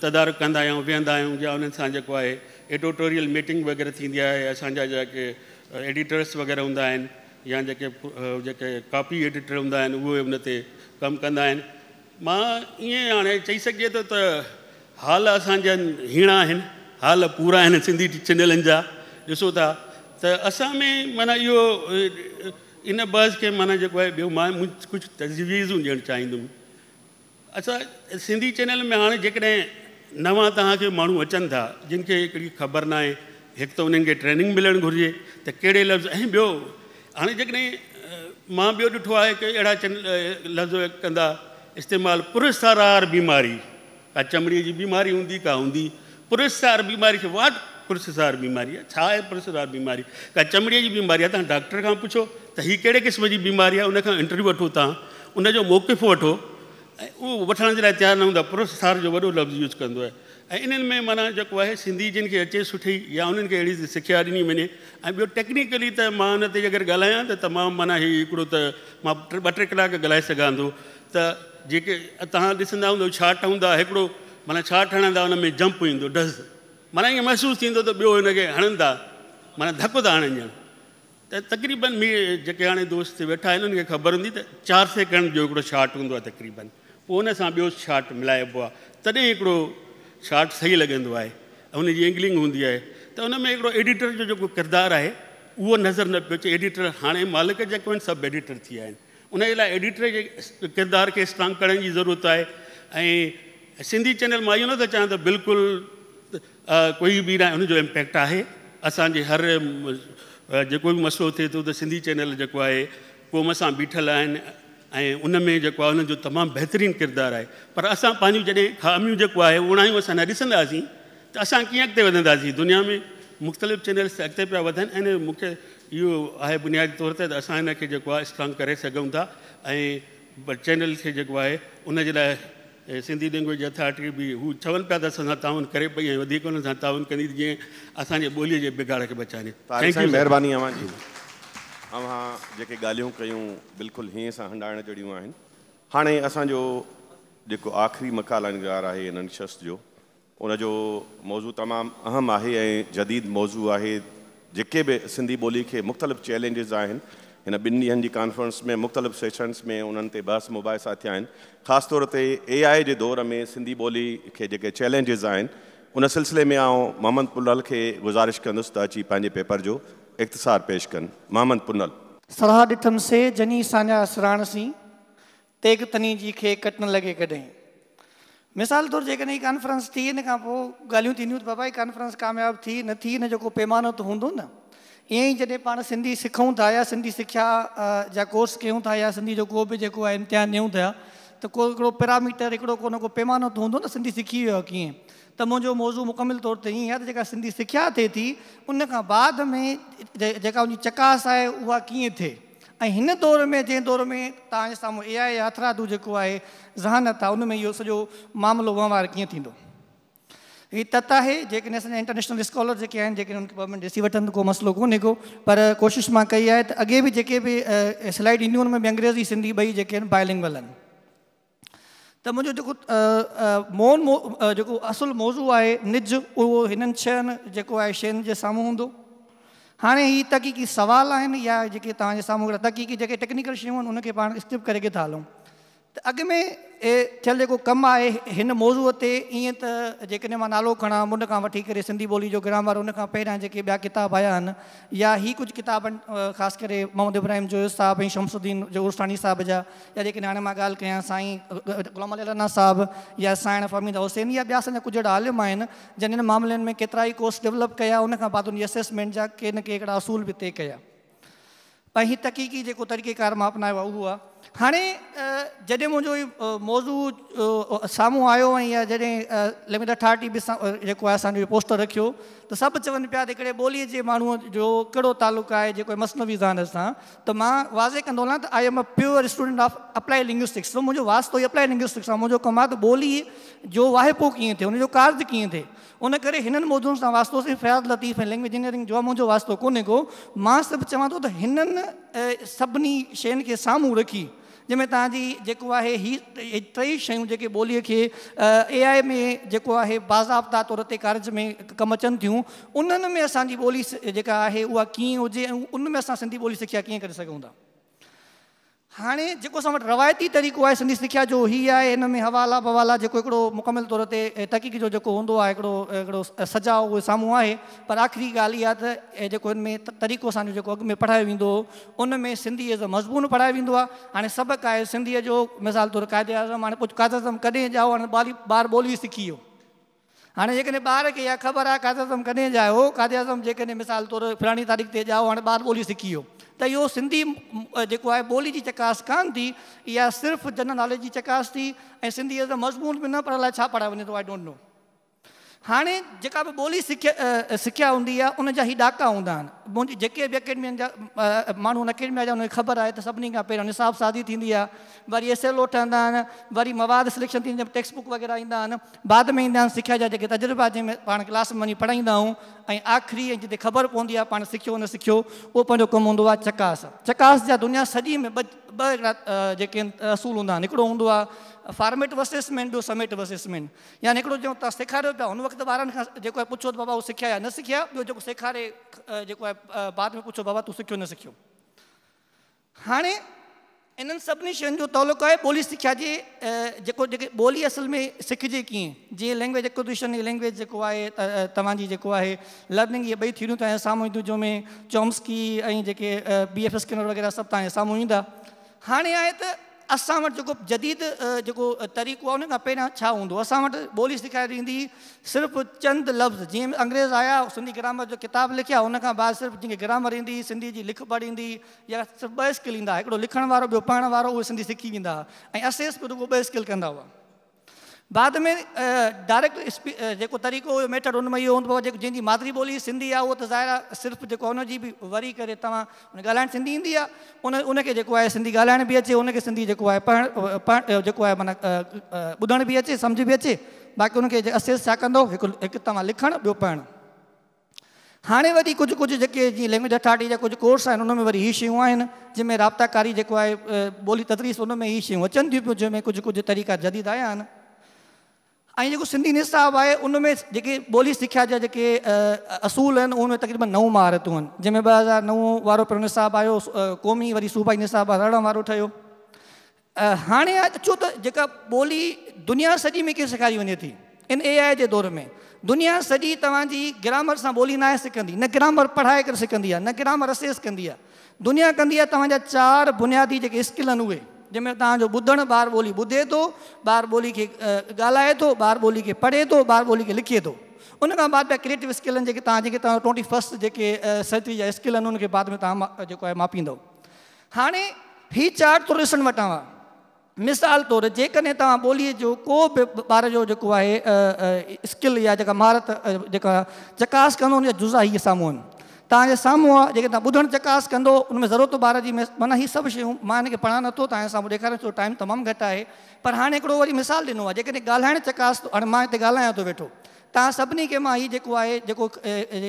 تدارڪ ڪندا آهيون ويهندا آهيون يا انهن سان جيڪو آهي ايڊيٽوريل ميٽنگ وغيره ٿيندي آهي اسان جا جيڪي ايڊيٽرس وغيره هوندا آهن يا جيڪي جيڪي ڪاپي ايڊيٽر هوندا آهن اهي ان تي ڪم ڪندا آهن. مان ائين هاڻي چئي سگهجي ٿو ته حال اسان جا هيڻا آهن حال پورا آهن سنڌي چينلن جا ڏسو ٿا ته اسان ۾ معنيٰ اهو ان بحث کي معنيٰ جيڪو آهي ٻيو مان ڪجهه تجويزون ڏيڻ چاهيندم. اسان سنڌي چينل ۾ هاڻي جيڪڏهن نوان توهان کي ماڻهو اچن ٿا جن کي هڪڙي خبر نه آهي هڪ ته انهن کي ٽريننگ ملڻ گهرجي ته ڪهڙي لفظ ۽ ٻيو هاڻي جيڪڏهن مان ٻيو ڏٺو آهي ڪه اهڙا لفظ ڪندا استعمال پرسرار بيماري ڪا چمڙيءَ جي بيماري هوندي ڪا هوندي پرسرار بيماري کي واٽ پرسرار بيماري آهي ڇا آهي پرسرار بيماري ڪا چمڙيءَ جي بيماري آهي توهان ڊاڪٽر کان پڇو ته هيءَ ڪهڙي قسم جي بيماري آهي ان کان انٽرويو وٺو توهان ان جو موقف وٺو ۽ اهو وٺڻ جي لاءِ تيار نه هوندو آهي پرسرار جو وڏو لفظ يوز ڪندو آهي ۽ انهن ۾ معنيٰ جيڪو آهي سنڌي جن کي اچي سٺي يا انهن کي اهڙي سکيا ڏني وڃي ۽ ٻيو ٽيڪنيڪلي ته مان هن تي اگر ڳالهايان ته تمام معنيٰ هيءُ هڪڙو ته مان ٻه ٽي ڪلاڪ ڳالهائي سگهان ٿو ته جيڪي توهان ڏسندا هوندؤ ڇاٽ هوندا هڪڙو معنيٰ ڇاٽ هڻندا هن ۾ جمپ ايندو ڊز معنيٰ ائين محسوس ٿيندو ته ٻيو هن کي هڻن ٿا معنيٰ ڌڪ ٿا هڻن ڄڻ ته تقريبن جيڪي هاڻي دوست ويٺا آهن انهن کي خبر هوندي ته 4 سيڪنڊ جو هڪڙو شاٽ هوندو آهي تقريبن پوءِ هن سان ٻيو شاٽ ملائبو آهي تڏهن هڪڙو شاٽ صحيح لڳندو آهي ۽ هن جي اينگلنگ هوندي آهي ته هن ۾ هڪڙو ايڊيٽر جو جيڪو ڪردار آهي اهو نظر نه پيو اچي. ايڊيٽر هاڻي مالڪ جيڪو آهن سڀ ايڊيٽر ٿي ويا آهن ان جي لاءِ ايڊيٽر جي ڪردار کي اسٽرانگ ڪرڻ جي ضرورت آهي. ۽ سنڌي چينل مان اهو نٿو چاهيان ته بلڪل ڪوئي به نه هن جو امپيڪٽ آهي اسان جي هر جيڪو به مسئلو ٿئي ٿو ته سنڌي چينل جيڪو آهي قوم سان بيٺل آهن ۽ ان ۾ جيڪو آهي هن جو تمام بهترين ڪردار آهي. پر اسان پنهنجون جڏهن خاميون جيڪو آهي اوڻايون اسان نه ڏسنداسين ته اسان ڪيئن اڳتي وڌنداسين. دنيا ۾ مختلف چينلس اڳتي پيا وڌن ۽ مون کي اهو آهي بنيادي طور تي ته اسان هن کي جيڪو آهي اسٽرانگ ڪري سگهون ٿا ۽ چينل کي جيڪو آهي ان جي لاءِ سنڌي لينگويج اٿارٽي به هو چون پيا ته اسان سان تعاون ڪري پئي ۽ وڌيڪ هن سان تعاون ڪندي جيئن اسان جي ٻوليءَ جي بگاڙ کي بچائڻ. Thank you مهرباني اوهان جي. اوهان جيڪي ڳالهيون ڪيون بلڪل هيئن سان هنڊائڻ جهڙيون آهن. هاڻي اسان جو جيڪو آخري مقالا نگار آهي هن نشست جو ان جو موضوع تمام اهم آهي ۽ جديد موضوع آهي. جيڪي به سنڌي ٻولي کي مختلف چئلينجز آهن هن ٻن ڏينهن جي ڪانفرنس ۾ مختلف سيشنس ۾ انهن تي بحث مباحثا ٿيا آهن. خاص طور تي اي I جي دور ۾ سنڌي ٻولي کي جيڪي چئلينجز آهن ان सिलसिले में आउं मोहम्मद पुनल खे गुज़ारिश कंदुसि त अची पंहिंजे पेपर जो इख़्तिसार पेश कनि। मोहम्मद पुनल। सराह ॾिठम से जनी साञा सराण सीं, तेग तनी जी खे कट न लॻे कॾहिं। मिसाल तौरु जेकॾहिं कॉन्फ्रेंस थी, इन खां पोइ ॻाल्हियूं थींदियूं त बाबा हीअ कॉन्फ्रेंस कामयाबु थी न थी, हिन जो को पैमानो त हूंदो न। ईअं ई जॾहिं पाण सिंधी सिखूं था या सिंधी सिख्या जा कोर्स कयूं था या सिंधी जो को बि जेको आहे इम्तिहान ॾियूं था त को हिकिड़ो पैरामीटर, हिकिड़ो को न को पैमानो त हूंदो न, सिंधी सिखी वियो आहे कीअं। त मुंहिंजो मौज़ू मुकमिल तौर ते ईअं आहे त जेका सिंधी सिख्या थिए थी उन खां बाद में जेका उनजी चकास आहे उहा कीअं थिए, ऐं हिन दौर में जंहिं दौर में तव्हांजे साम्हूं ए आई हथरादू जेको आहे ज़हानत आहे, उन में इहो सॼो मामिलो वहिंवार कीअं थींदो। हीअ तत आहे। जेकॾहिं असांजा इंटरनेशनल स्कॉलर जेके आहिनि, जेकॾहिं उनखे 2 मिंट ॾिसी वठनि त को मसइलो कोन्हे को, पर कोशिशि मां कई आहे त अॻे बि जेके बि स्लाइड ईंदियूं उन में बि अंग्रेज़ी सिंधी ॿई जेके आहिनि बाइलिंगुअल आहिनि। त मुंहिंजो जेको मोन जेको असुलु मौज़ू आहे निज, उहो हिननि छहनि जेको आहे शयुनि जे साम्हूं हूंदो। हाणे हीअ तहक़ीक़ी सवाल आहिनि या जेके तव्हांजे साम्हूं हिकिड़ा तहक़ीक़ी जेके टेक्निकल शयूं आहिनि उनखे पाण स्किप करे था हलूं। त अॻु में थियल जेको कमु आहे हिन मौज़ूअ ते, ईअं त जेकॾहिं मां नालो खणां मुंड खां वठी करे सिंधी ॿोली जो ग्रामर, उन खां पहिरियां जेके ॿिया किताब आया आहिनि या हीअ कुझु किताब आहिनि, ख़ासि करे मोहम्मद इब्राहिम जोयो साहिबु ऐं शमसुद्दीन जो उर्साणी साहिब जा, या जेकॾहिं हाणे मां ॻाल्हि कयां साईं ग़ुलाम अली अलाना साहिबु या साइण फ़हमीदा हुसैन या ॿिया असांजा कुझु अहिड़ा आलिम आहिनि जिन हिन मामलनि में केतिरा ई कोर्स डेवलप कया, उन खां बाद उनजी असेसमेंट जा के न के हिकिड़ा असूल बि तय कया। ऐं हीअ तहक़ीक़ी जेको तरीक़ेकार मां अपनायो आहे उहो आहे। हाणे जॾहिं मुंहिंजो इहो मौज़ू साम्हूं आयो ऐं या जॾहिं लैंग्वेज अथॉरिटी बि जेको आहे असांजो पोस्टर रखियो त सभु चवनि पिया त हिकिड़े ॿोलीअ जे माण्हूअ जो कहिड़ो तालुक आहे जेको मसनवी ज़हान सां, त मां वाज़े कंदो हलां त I am a pure student of applied linguistics. मुंहिंजो वास्तो ई अप्लाइड लिंग्विस्टिक्स सां, मुंहिंजो कमु आहे त ॿोली जो वाहिपो कीअं थिए, हुनजो कारज कीअं थिए। उन करे हिननि मौज़ूनि सां वास्तो सिर्फ़ु फयाज़ लतीफ़ ऐं लैंग्वेज इंजीनियरिंग जो आहे, मुंहिंजो वास्तो कोन्हे को। मां सिर्फ़ु चवां थो त हिननि सभिनी शयुनि खे साम्हूं रखी, जंहिंमें तव्हांजी जेको आहे हीअ टई शयूं जेके ॿोलीअ खे ए आई में जेको आहे बाज़ाब्ता तौर ते कारज में कमु अचनि थियूं, उन्हनि में असांजी ॿोली जेका आहे उहा कीअं हुजे ऐं उन में असां सिंधी ॿोली सिख्या कीअं करे सघूं था। हाणे जेको असां वटि रवायती तरीक़ो आहे सिंधी सिख्या जो हीअ आहे, हिन में हवाला बवाला जेको हिकिड़ो मुकमिल तौर ते तहक़ीक़ जो जेको हूंदो आहे हिकिड़ो हिकिड़ो सजाव उहो साम्हूं आहे। पर आख़िरी ॻाल्हि इहा त जेको हिन में तरीक़ो असांजो जेको अॻु में पढ़ायो वेंदो हो उन में सिंधी एज़ अ मज़मून पढ़ायो वेंदो आहे। हाणे सबक़ु आहे सिंधीअ जो, मिसाल तौरु क़ाइदे आज़म, हाणे पोइ क़ाइदे आज़म कॾहिं ॼाओ, हाणे ॿार ॿोली सिखी वियो। हाणे जेकॾहिं ॿार खे इहा ख़बर आहे क़ाइदे आज़म कॾहिं ॼायो, क़ाइदे आज़म जेकॾहिं मिसाल तौरु फलाणी तारीख़ ते ॼाओ, हाणे ॿार ॿोली सिखी वियो, त इहो सिंधी जेको आहे ॿोली जी चकास कान थी, इहा सिर्फ़ु जनरल नॉलेज जी चकास थी ऐं सिंधी एज़ अ मज़मून बि न, पर अलाए छा पढ़ायो वञे थो I don't know. हाणे जेका बि ॿोली सिख्या हूंदी आहे उन जा ही ॾाका हूंदा आहिनि। मुंहिंजी जेके बि अकेडमियन जा माण्हू हुन अकेडमिया जा उनखे ख़बर आहे त सभिनी खां पहिरियों निसाब साज़ी थींदी आहे, वरी एस एल ओ ठहंदा आहिनि, वरी मवाद सिलेक्शन थींदी, टेक्स्ट बुक वग़ैरह ईंदा आहिनि, बाद में ईंदा आहिनि सिख्या जा जेके तजुर्बा जंहिंमें पाण क्लास में वञी पढ़ाईंदा आहियूं, ऐं आख़िरी ऐं जिते ख़बर पवंदी आहे पाण सिखियो न सिखियो, उहो पंहिंजो कमु हूंदो आहे चकास। चकास जा दुनिया सॼी में ॿ हिकिड़ा जेके असूल हूंदा आहिनि, हिकिड़ो हूंदो आहे फॉर्मेटिव असेसमेंट, ॿियो समेटिव असेसमेंट। यानी हिकिड़ो जो तव्हां सेखारियो पिया हुन वक़्तु ॿारनि खां जेको आहे पुछो त बाबा उहो सिखिया या न सिखिया, ॿियो जेको सेखारे जेको आहे बाद में पुछो बाबा तूं सिखियो न सिखियो। हाणे इन्हनि सभिनी शयुनि जो तालुक आहे ॿोली सिख्या जे जेको जेके ॿोली असल में सिखिजे कीअं, जीअं लैंग्वेज एक्विजिशन, लैंग्वेज जेको आहे तव्हांजी जेको आहे लर्निंग, इहे ॿई थ्योरियूं तव्हांजे साम्हूं ईंदियूं, जंहिंमें चॉम्स्की ऐं जेके बी एफ स्किनर वग़ैरह सभु तव्हांजे साम्हूं ईंदा। हाणे आहे त असां वटि जेको जदीद जेको तरीक़ो आहे उन खां पहिरियां छा हूंदो, असां वटि ॿोली सेखारी वेंदी सिर्फ़ु चंद लफ़्ज़, जीअं अंग्रेज़ आया सिंधी ग्रामर जो किताबु लिखिया, उन खां बाद सिर्फ़ु जंहिंखे ग्रामर ईंदी, सिंधी जी लिख पढ़ ईंदी, या सिर्फ़ु ॿ स्किल ईंदा, हिकिड़ो लिखण वारो ॿियो पढ़ण वारो, उहे सिंधी सिखी वेंदा हुआ ऐं असेस बि रुॻो ॿ स्किल कंदा हुआ। बाद में डायरेक्ट जेको तरीक़ो हुयो मेथड उन में इहो हूंदो आहे, जेको जंहिंजी मादरी ॿोली सिंधी आहे उहो त ज़ाहिर आहे सिर्फ़ु जेको हुनजी बि वरी करे तव्हां हुन ॻाल्हाइण सिंधी ईंदी आहे, उन उनखे जेको आहे सिंधी ॻाल्हाइण बि अचे, उनखे सिंधी जेको आहे पढ़णु पढ़णु जेको आहे माना ॿुधणु बि अचे, सम्झ बि अचे, बाक़ी उनखे असेस छा कंदो, हिकु हिकु तव्हां लिखणु ॿियो पढ़णु। हाणे वरी कुझु कुझु जेके जीअं लैंग्वेज अथॉरिटी जा कुझु कोर्स आहिनि उन में वरी हीअ शयूं आहिनि, जंहिंमें राब्ताकारी जेको आहे ॿोली तदरीस उन में हीअ शयूं अचनि थियूं पियूं, जंहिंमें कुझु कुझु तरीक़ा जदीद आया आहिनि। ऐं जेको सिंधी निसाब आहे उन में जेके ॿोली सिख्या जा जेके असूल आहिनि उन में तक़रीबन 9 महारतूं आहिनि, जंहिंमें 2009 वारो पहिरियों निसाब आयो क़ौमी, वरी सूबाई निसाब 18 वारो ठहियो। हाणे अचो त जेका ॿोली दुनिया सॼी में कीअं सेखारी वञे थी इन ए आई जे दौर में, दुनिया सॼी तव्हांजी ग्रामर सां ॿोली नाहे सिखंदी, न ग्रामर पढ़ाए करे सिखंदी आहे, न ग्रामर असेस कंदी आहे। दुनिया कंदी आहे तव्हांजा चारि बुनियादी जेके स्किल आहिनि उहे, जंहिंमें तव्हांजो ॿुधणु, ॿार ॿोली ॿुधे थो, ॿार ॿोली खे ॻाल्हाए थो, ॿार ॿोली खे पढ़े थो, ॿार ॿोली खे लिखे थो। उन खां बाद ॿिया क्रिएटिव स्किल आहिनि जेके तव्हां जेके तव्हां 21st जेके सेंचुरी जा स्किल आहिनि उनखे बाद में तव्हां जेको आहे मापींदव। हाणे ही चार्ट थोरो ॾिसण वटां आहे। मिसाल तौरु जेकॾहिं तव्हां ॿोलीअ जो को बि ॿार जो जेको आहे स्किल या जेका महारत जेका चकास कंदो उनजा जुज़ा हीअ साम्हूं आहिनि, तव्हांजे साम्हूं आहे। जेके तव्हां ॿुधणु चकास कंदो उन में ज़रूरत ॿार जी माना हीअ सभु शयूं मां हिनखे पढ़ां नथो, तव्हांजे साम्हूं ॾेखारियाँ छो टाइम तमामु घटि आहे। पर हाणे हिकिड़ो वरी मिसाल ॾिनो आहे, जेकॾहिं ॻाल्हाइण चकास, हाणे मां हिते ॻाल्हायां थो वेठो, तव्हां सभिनी खे मां हीउ जेको आहे जेको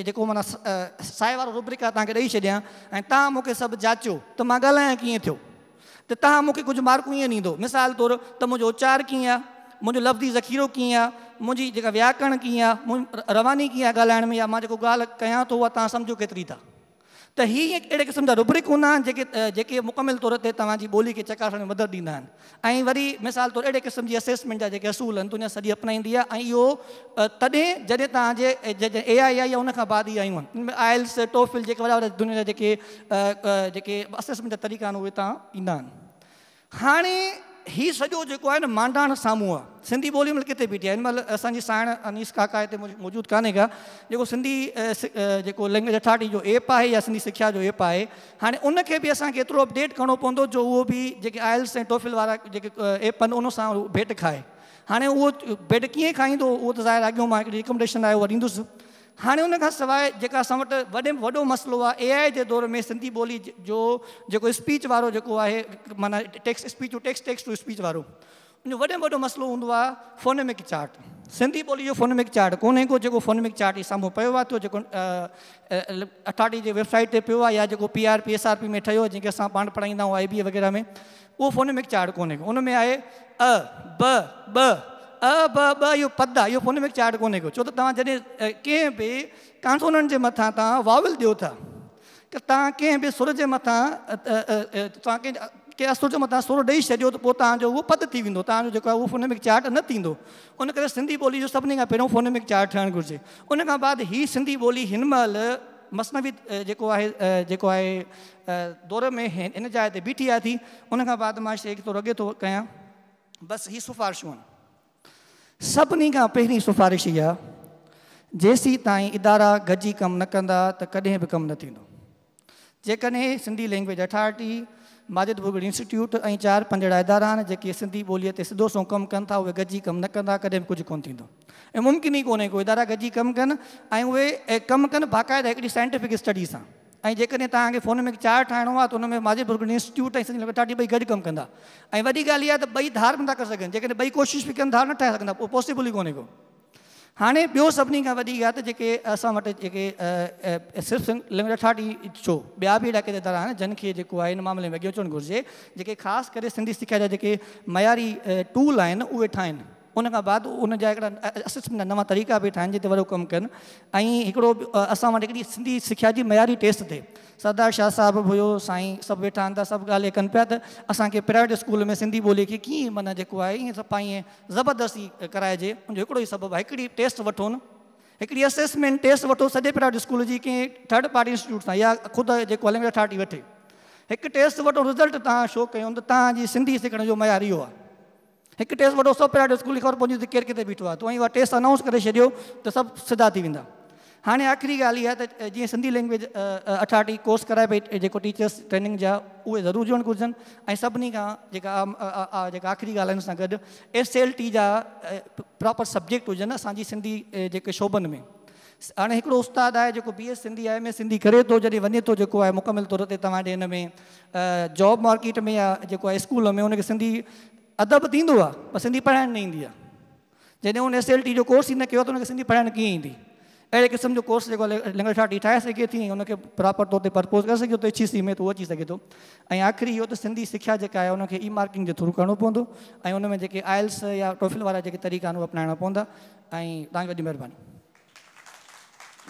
जेको माना साए वारो रुब्रिक आहे तव्हांखे ॾेई छॾियां ऐं तव्हां मूंखे सभु जाचियो त मां ॻाल्हायां कीअं थियो, त तव्हां मूंखे कुझु मार्कूं ईअं ॾींदो। मिसाल तौरु त मुंहिंजो उचार कीअं आहे, मुंहिंजो लफ़्ज़ी ज़ख़ीरो कीअं आहे, मुंहिंजी जेका व्याकरण कीअं आहे, मुंहिंजी रवानी कीअं आहे ॻाल्हाइण में, या मां जेको ॻाल्हि कयां थो उहा तव्हां सम्झो केतिरी था। त हीअ अहिड़े क़िस्म जा रुब्रिक हूंदा आहिनि जेके जेके मुकमिल तौर ते तव्हांजी ॿोली खे चकासण में मदद ॾींदा आहिनि। ऐं वरी मिसाल तौरु अहिड़े क़िस्म जी असेसमेंट जा जेके असूल आहिनि दुनिया सॼी अपनाईंदी आहे। ऐं इहो तॾहिं जॾहिं तव्हांजे ए आई आई या उन खां बाद ई आयूं आहिनि, इन में आइल्स टोफिल जेके वॾा वॾा दुनिया जा जेके जेके असेसमेंट जा तरीक़ा आहिनि उहे तव्हां ईंदा आहिनि। हाणे हीउ सॼो जेको आहे न मांडाण साम्हूं आहे, सिंधी ॿोली महिल किथे बीठी आहे। हिन महिल असांजी साइण अनीस काका हिते मौजूदु कान्हे का, जेको सिंधी जेको लैंग्वेज अथॉरिटी जो ऐप आहे या सिंधी शिक्षा जो ऐप आहे, हाणे उनखे बि असांखे एतिरो अपडेट करिणो पवंदो जो उहो बि जेके आइल्स ऐं टोफिल वारा जेके ऐप आहिनि उन सां भेंट खाए। हाणे उहो भेंट कीअं खाईंदो उहो त ज़ाहिर अॻियों मां हिकिड़ी रिकमेंडेशन आहे उहा ॾींदुसि। हाणे उन खां सवाइ जेका असां वटि वॾे में वॾो मसइलो आहे ए आई जे दौर में सिंधी ॿोली जो जेको स्पीच वारो जेको आहे माना text speech to text, text to speech वारो उनजो वॾे में वॾो मसइलो हूंदो आहे फोनेमिक चार्ट। सिंधी ॿोली जो फोनेमिक चार्ट कोन्हे को, जेको फोनेमिक चार्ट ई साम्हूं पियो आहे, तो जेको अथॉरिटी जे वेबसाइट ते पियो आहे या जेको P R P S R P में ठहियो जंहिंखे असां पाण पढ़ाईंदा आहियूं आई बी ए वग़ैरह में, उहो फोनेमिक चार्ट कोन्हे को। उन में आहे अ ब ब, अ ब ब, इहो पद आहे, इहो फोनेमिक चार्ट कोन्हे को। छो त तव्हां जॾहिं कंहिं बि कॉन्सोनेंट जे मथां तव्हां वावल ॾियो था, त तव्हां कंहिं बि सुर जे मथां तव्हां कंहिं सुर जे मथां सुर ॾेई छॾियो त पोइ तव्हांजो उहो पद थी वेंदो, तव्हांजो जेको आहे उहो फोनेमिक चार्ट न थींदो। उन करे सिंधी ॿोली जो सभिनी खां पहिरियों फोनेमिक चार्ट ठहणु घुरिजे। उन खां बाद हीअ सिंधी ॿोली हिन महिल मसनवी जेको आहे दौर में हिन जाइ ते बीठी आहे थी। उन खां बाद मां शइ थोरो अॻे थो कयां, बसि हीअ सिफारिशूं आहिनि। सभिनी खां पहिरीं सिफारिश इहा, जेसीं ताईं इदारा गॾिजी कमु न कंदा त कॾहिं बि कमु न थींदो। जेकॾहिं Sindhi language authority, Majid Bhurgri institute ऐं 4-5 अहिड़ा इदारा आहिनि जेके सिंधी ॿोलीअ ते सिधो सिधो कमु कनि था, उहे गॾिजी कमु न कंदा कॾहिं बि कुझु कोन थींदो। ऐं मुमकिन ई कोन्हे को इदारा गॾिजी कमु कनि ऐं उहे कमु कनि बाक़ाइदा हिकिड़ी साइंटिफिक स्टडी सां। ऐं जेकॾहिं तव्हांखे फोनेमिक चार्ट ठाहिणो आहे त उन में माजिद भुरगड़ी इंस्टीट्यूट ऐं सिंधी लैंग्वेज अथॉरिटी ॿई गॾु कमु कंदा। ऐं वॾी ॻाल्हि इहा त ॿई धार नथा करे सघनि, जेकॾहिं ॿई कोशिशि बि कनि धार न ठाहे सघंदा, पोइ पॉसिबल ई कोन्हे को। हाणे ॿियो सभिनी खां वॾी ॻाल्हि त जेके असां वटि जेके सिर्फ़ु लैंग्वेज अथॉरिटी छो, ॿिया बि अहिड़ा केतिरा इदारा आहिनि जन खे जेको आहे हिन मामले में अॻियां अचणु घुरिजे, जेके ख़ासि करे सिंधी सिख्या जा जेके मयारी टूल आहिनि उहे ठाहिनि। उन खां बाद उन जा हिकिड़ा असेसमेंट जा नवां तरीक़ा बि ठाहिनि जिते वॾो कमु कनि। ऐं हिकिड़ो असां वटि हिकिड़ी सिंधी सिख्या जी मयारी टेस्ट थिए। सरदार शाह साहिबु बि हुयो, साईं सभु वेठा आहिनि त सभु ॻाल्हि कनि पिया त असांखे प्राइवेट स्कूल में सिंधी ॿोली खे कीअं माना जेको आहे ईअं सफ़ा ईअं ज़बरदस्ती कराइजे। उनजो हिकिड़ो ई सबबु आहे, हिकिड़ी टेस्ट वठो न, हिकिड़ी असेसमेंट टेस्ट वठो सॼे प्राइवेट स्कूल जी कंहिं थर्ड पार्टी इंस्टीट्यूट सां या ख़ुदि जेको लैंग्वेज अथॉरिटी वठे, हिकु टेस्ट वठो, रिज़ल्ट तव्हां शो कयो त तव्हांजी सिंधी सिखण जो मयार इहो आहे। हिकु टेस्ट वठो सभु प्राइवेट स्कूल जी ख़बर पवंदी त केरु किथे बीठो आहे, त उहा टेस्ट अनाउंस करे छॾियो त सभु सिधा थी वेंदा। हाणे आख़िरी ॻाल्हि इहा त जीअं सिंधी लैंग्वेज अथॉरिटी कोर्स कराए पई जेको टीचर्स ट्रेनिंग जा, उहे ज़रूरु हुजणु घुरिजनि। ऐं सभिनी खां जेका जेका आख़िरी ॻाल्हि आहे हुन सां गॾु एस एल टी जा प्रॉपर सब्जेक्ट हुजनि असांजी सिंधी जेके शोबनि में। हाणे हिकिड़ो उस्ताद आहे जेको बी एस सिंधी आहे, एम एस सिंधी करे थो, जॾहिं वञे थो जेको आहे मुकमिल तौर ते तव्हांजे हिन में जॉब मार्केट में या जेको आहे स्कूल में, उनखे सिंधी अदब थींदो आहे पर सिंधी पढ़ाइण न ईंदी आहे। जॾहिं उन एस एल टी जो कोर्स ई न कयो त हुनखे सिंधी पढ़ाइण कीअं ईंदी? अहिड़े क़िस्म जो कोर्स जेको लैंग्वेज अथॉरिटी ठाहे सघे थी ऐं हुनखे प्रॉपर तौर ते परपोज़ करे सघे थो एच ई सी में त उहो अची सघे थो। ऐं आख़िरी इहो त सिंधी सिख्या जेका आहे हुनखे ई मार्किंग जे थ्रू करिणो पवंदो ऐं हुन में जेके आइल्स या टोफिल वारा जेके तरीक़ा आहिनि उहे अपनाइणा पवंदा। ऐं तव्हांजी वॾी महिरबानी।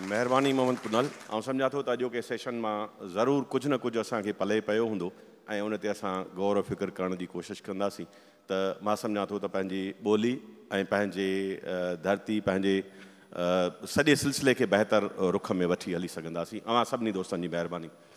महिरबानी मोहम्मद कुनल। आउं सम्झां थो त अॼोके सेशन मां ज़रूरु कुझु न कुझु असांखे पले पियो हूंदो ऐं उन ते असां गौर फ़िक्र करण जी कोशिशि कंदासीं। त मां सम्झां थो त पंहिंजी ॿोली ऐं पंहिंजी धरती, पंहिंजे سڄي سلسلي کي بهتر رخ ۾ وٺي هلي سگهنداسين. اوهان سڀني دوستن جي مهرباني.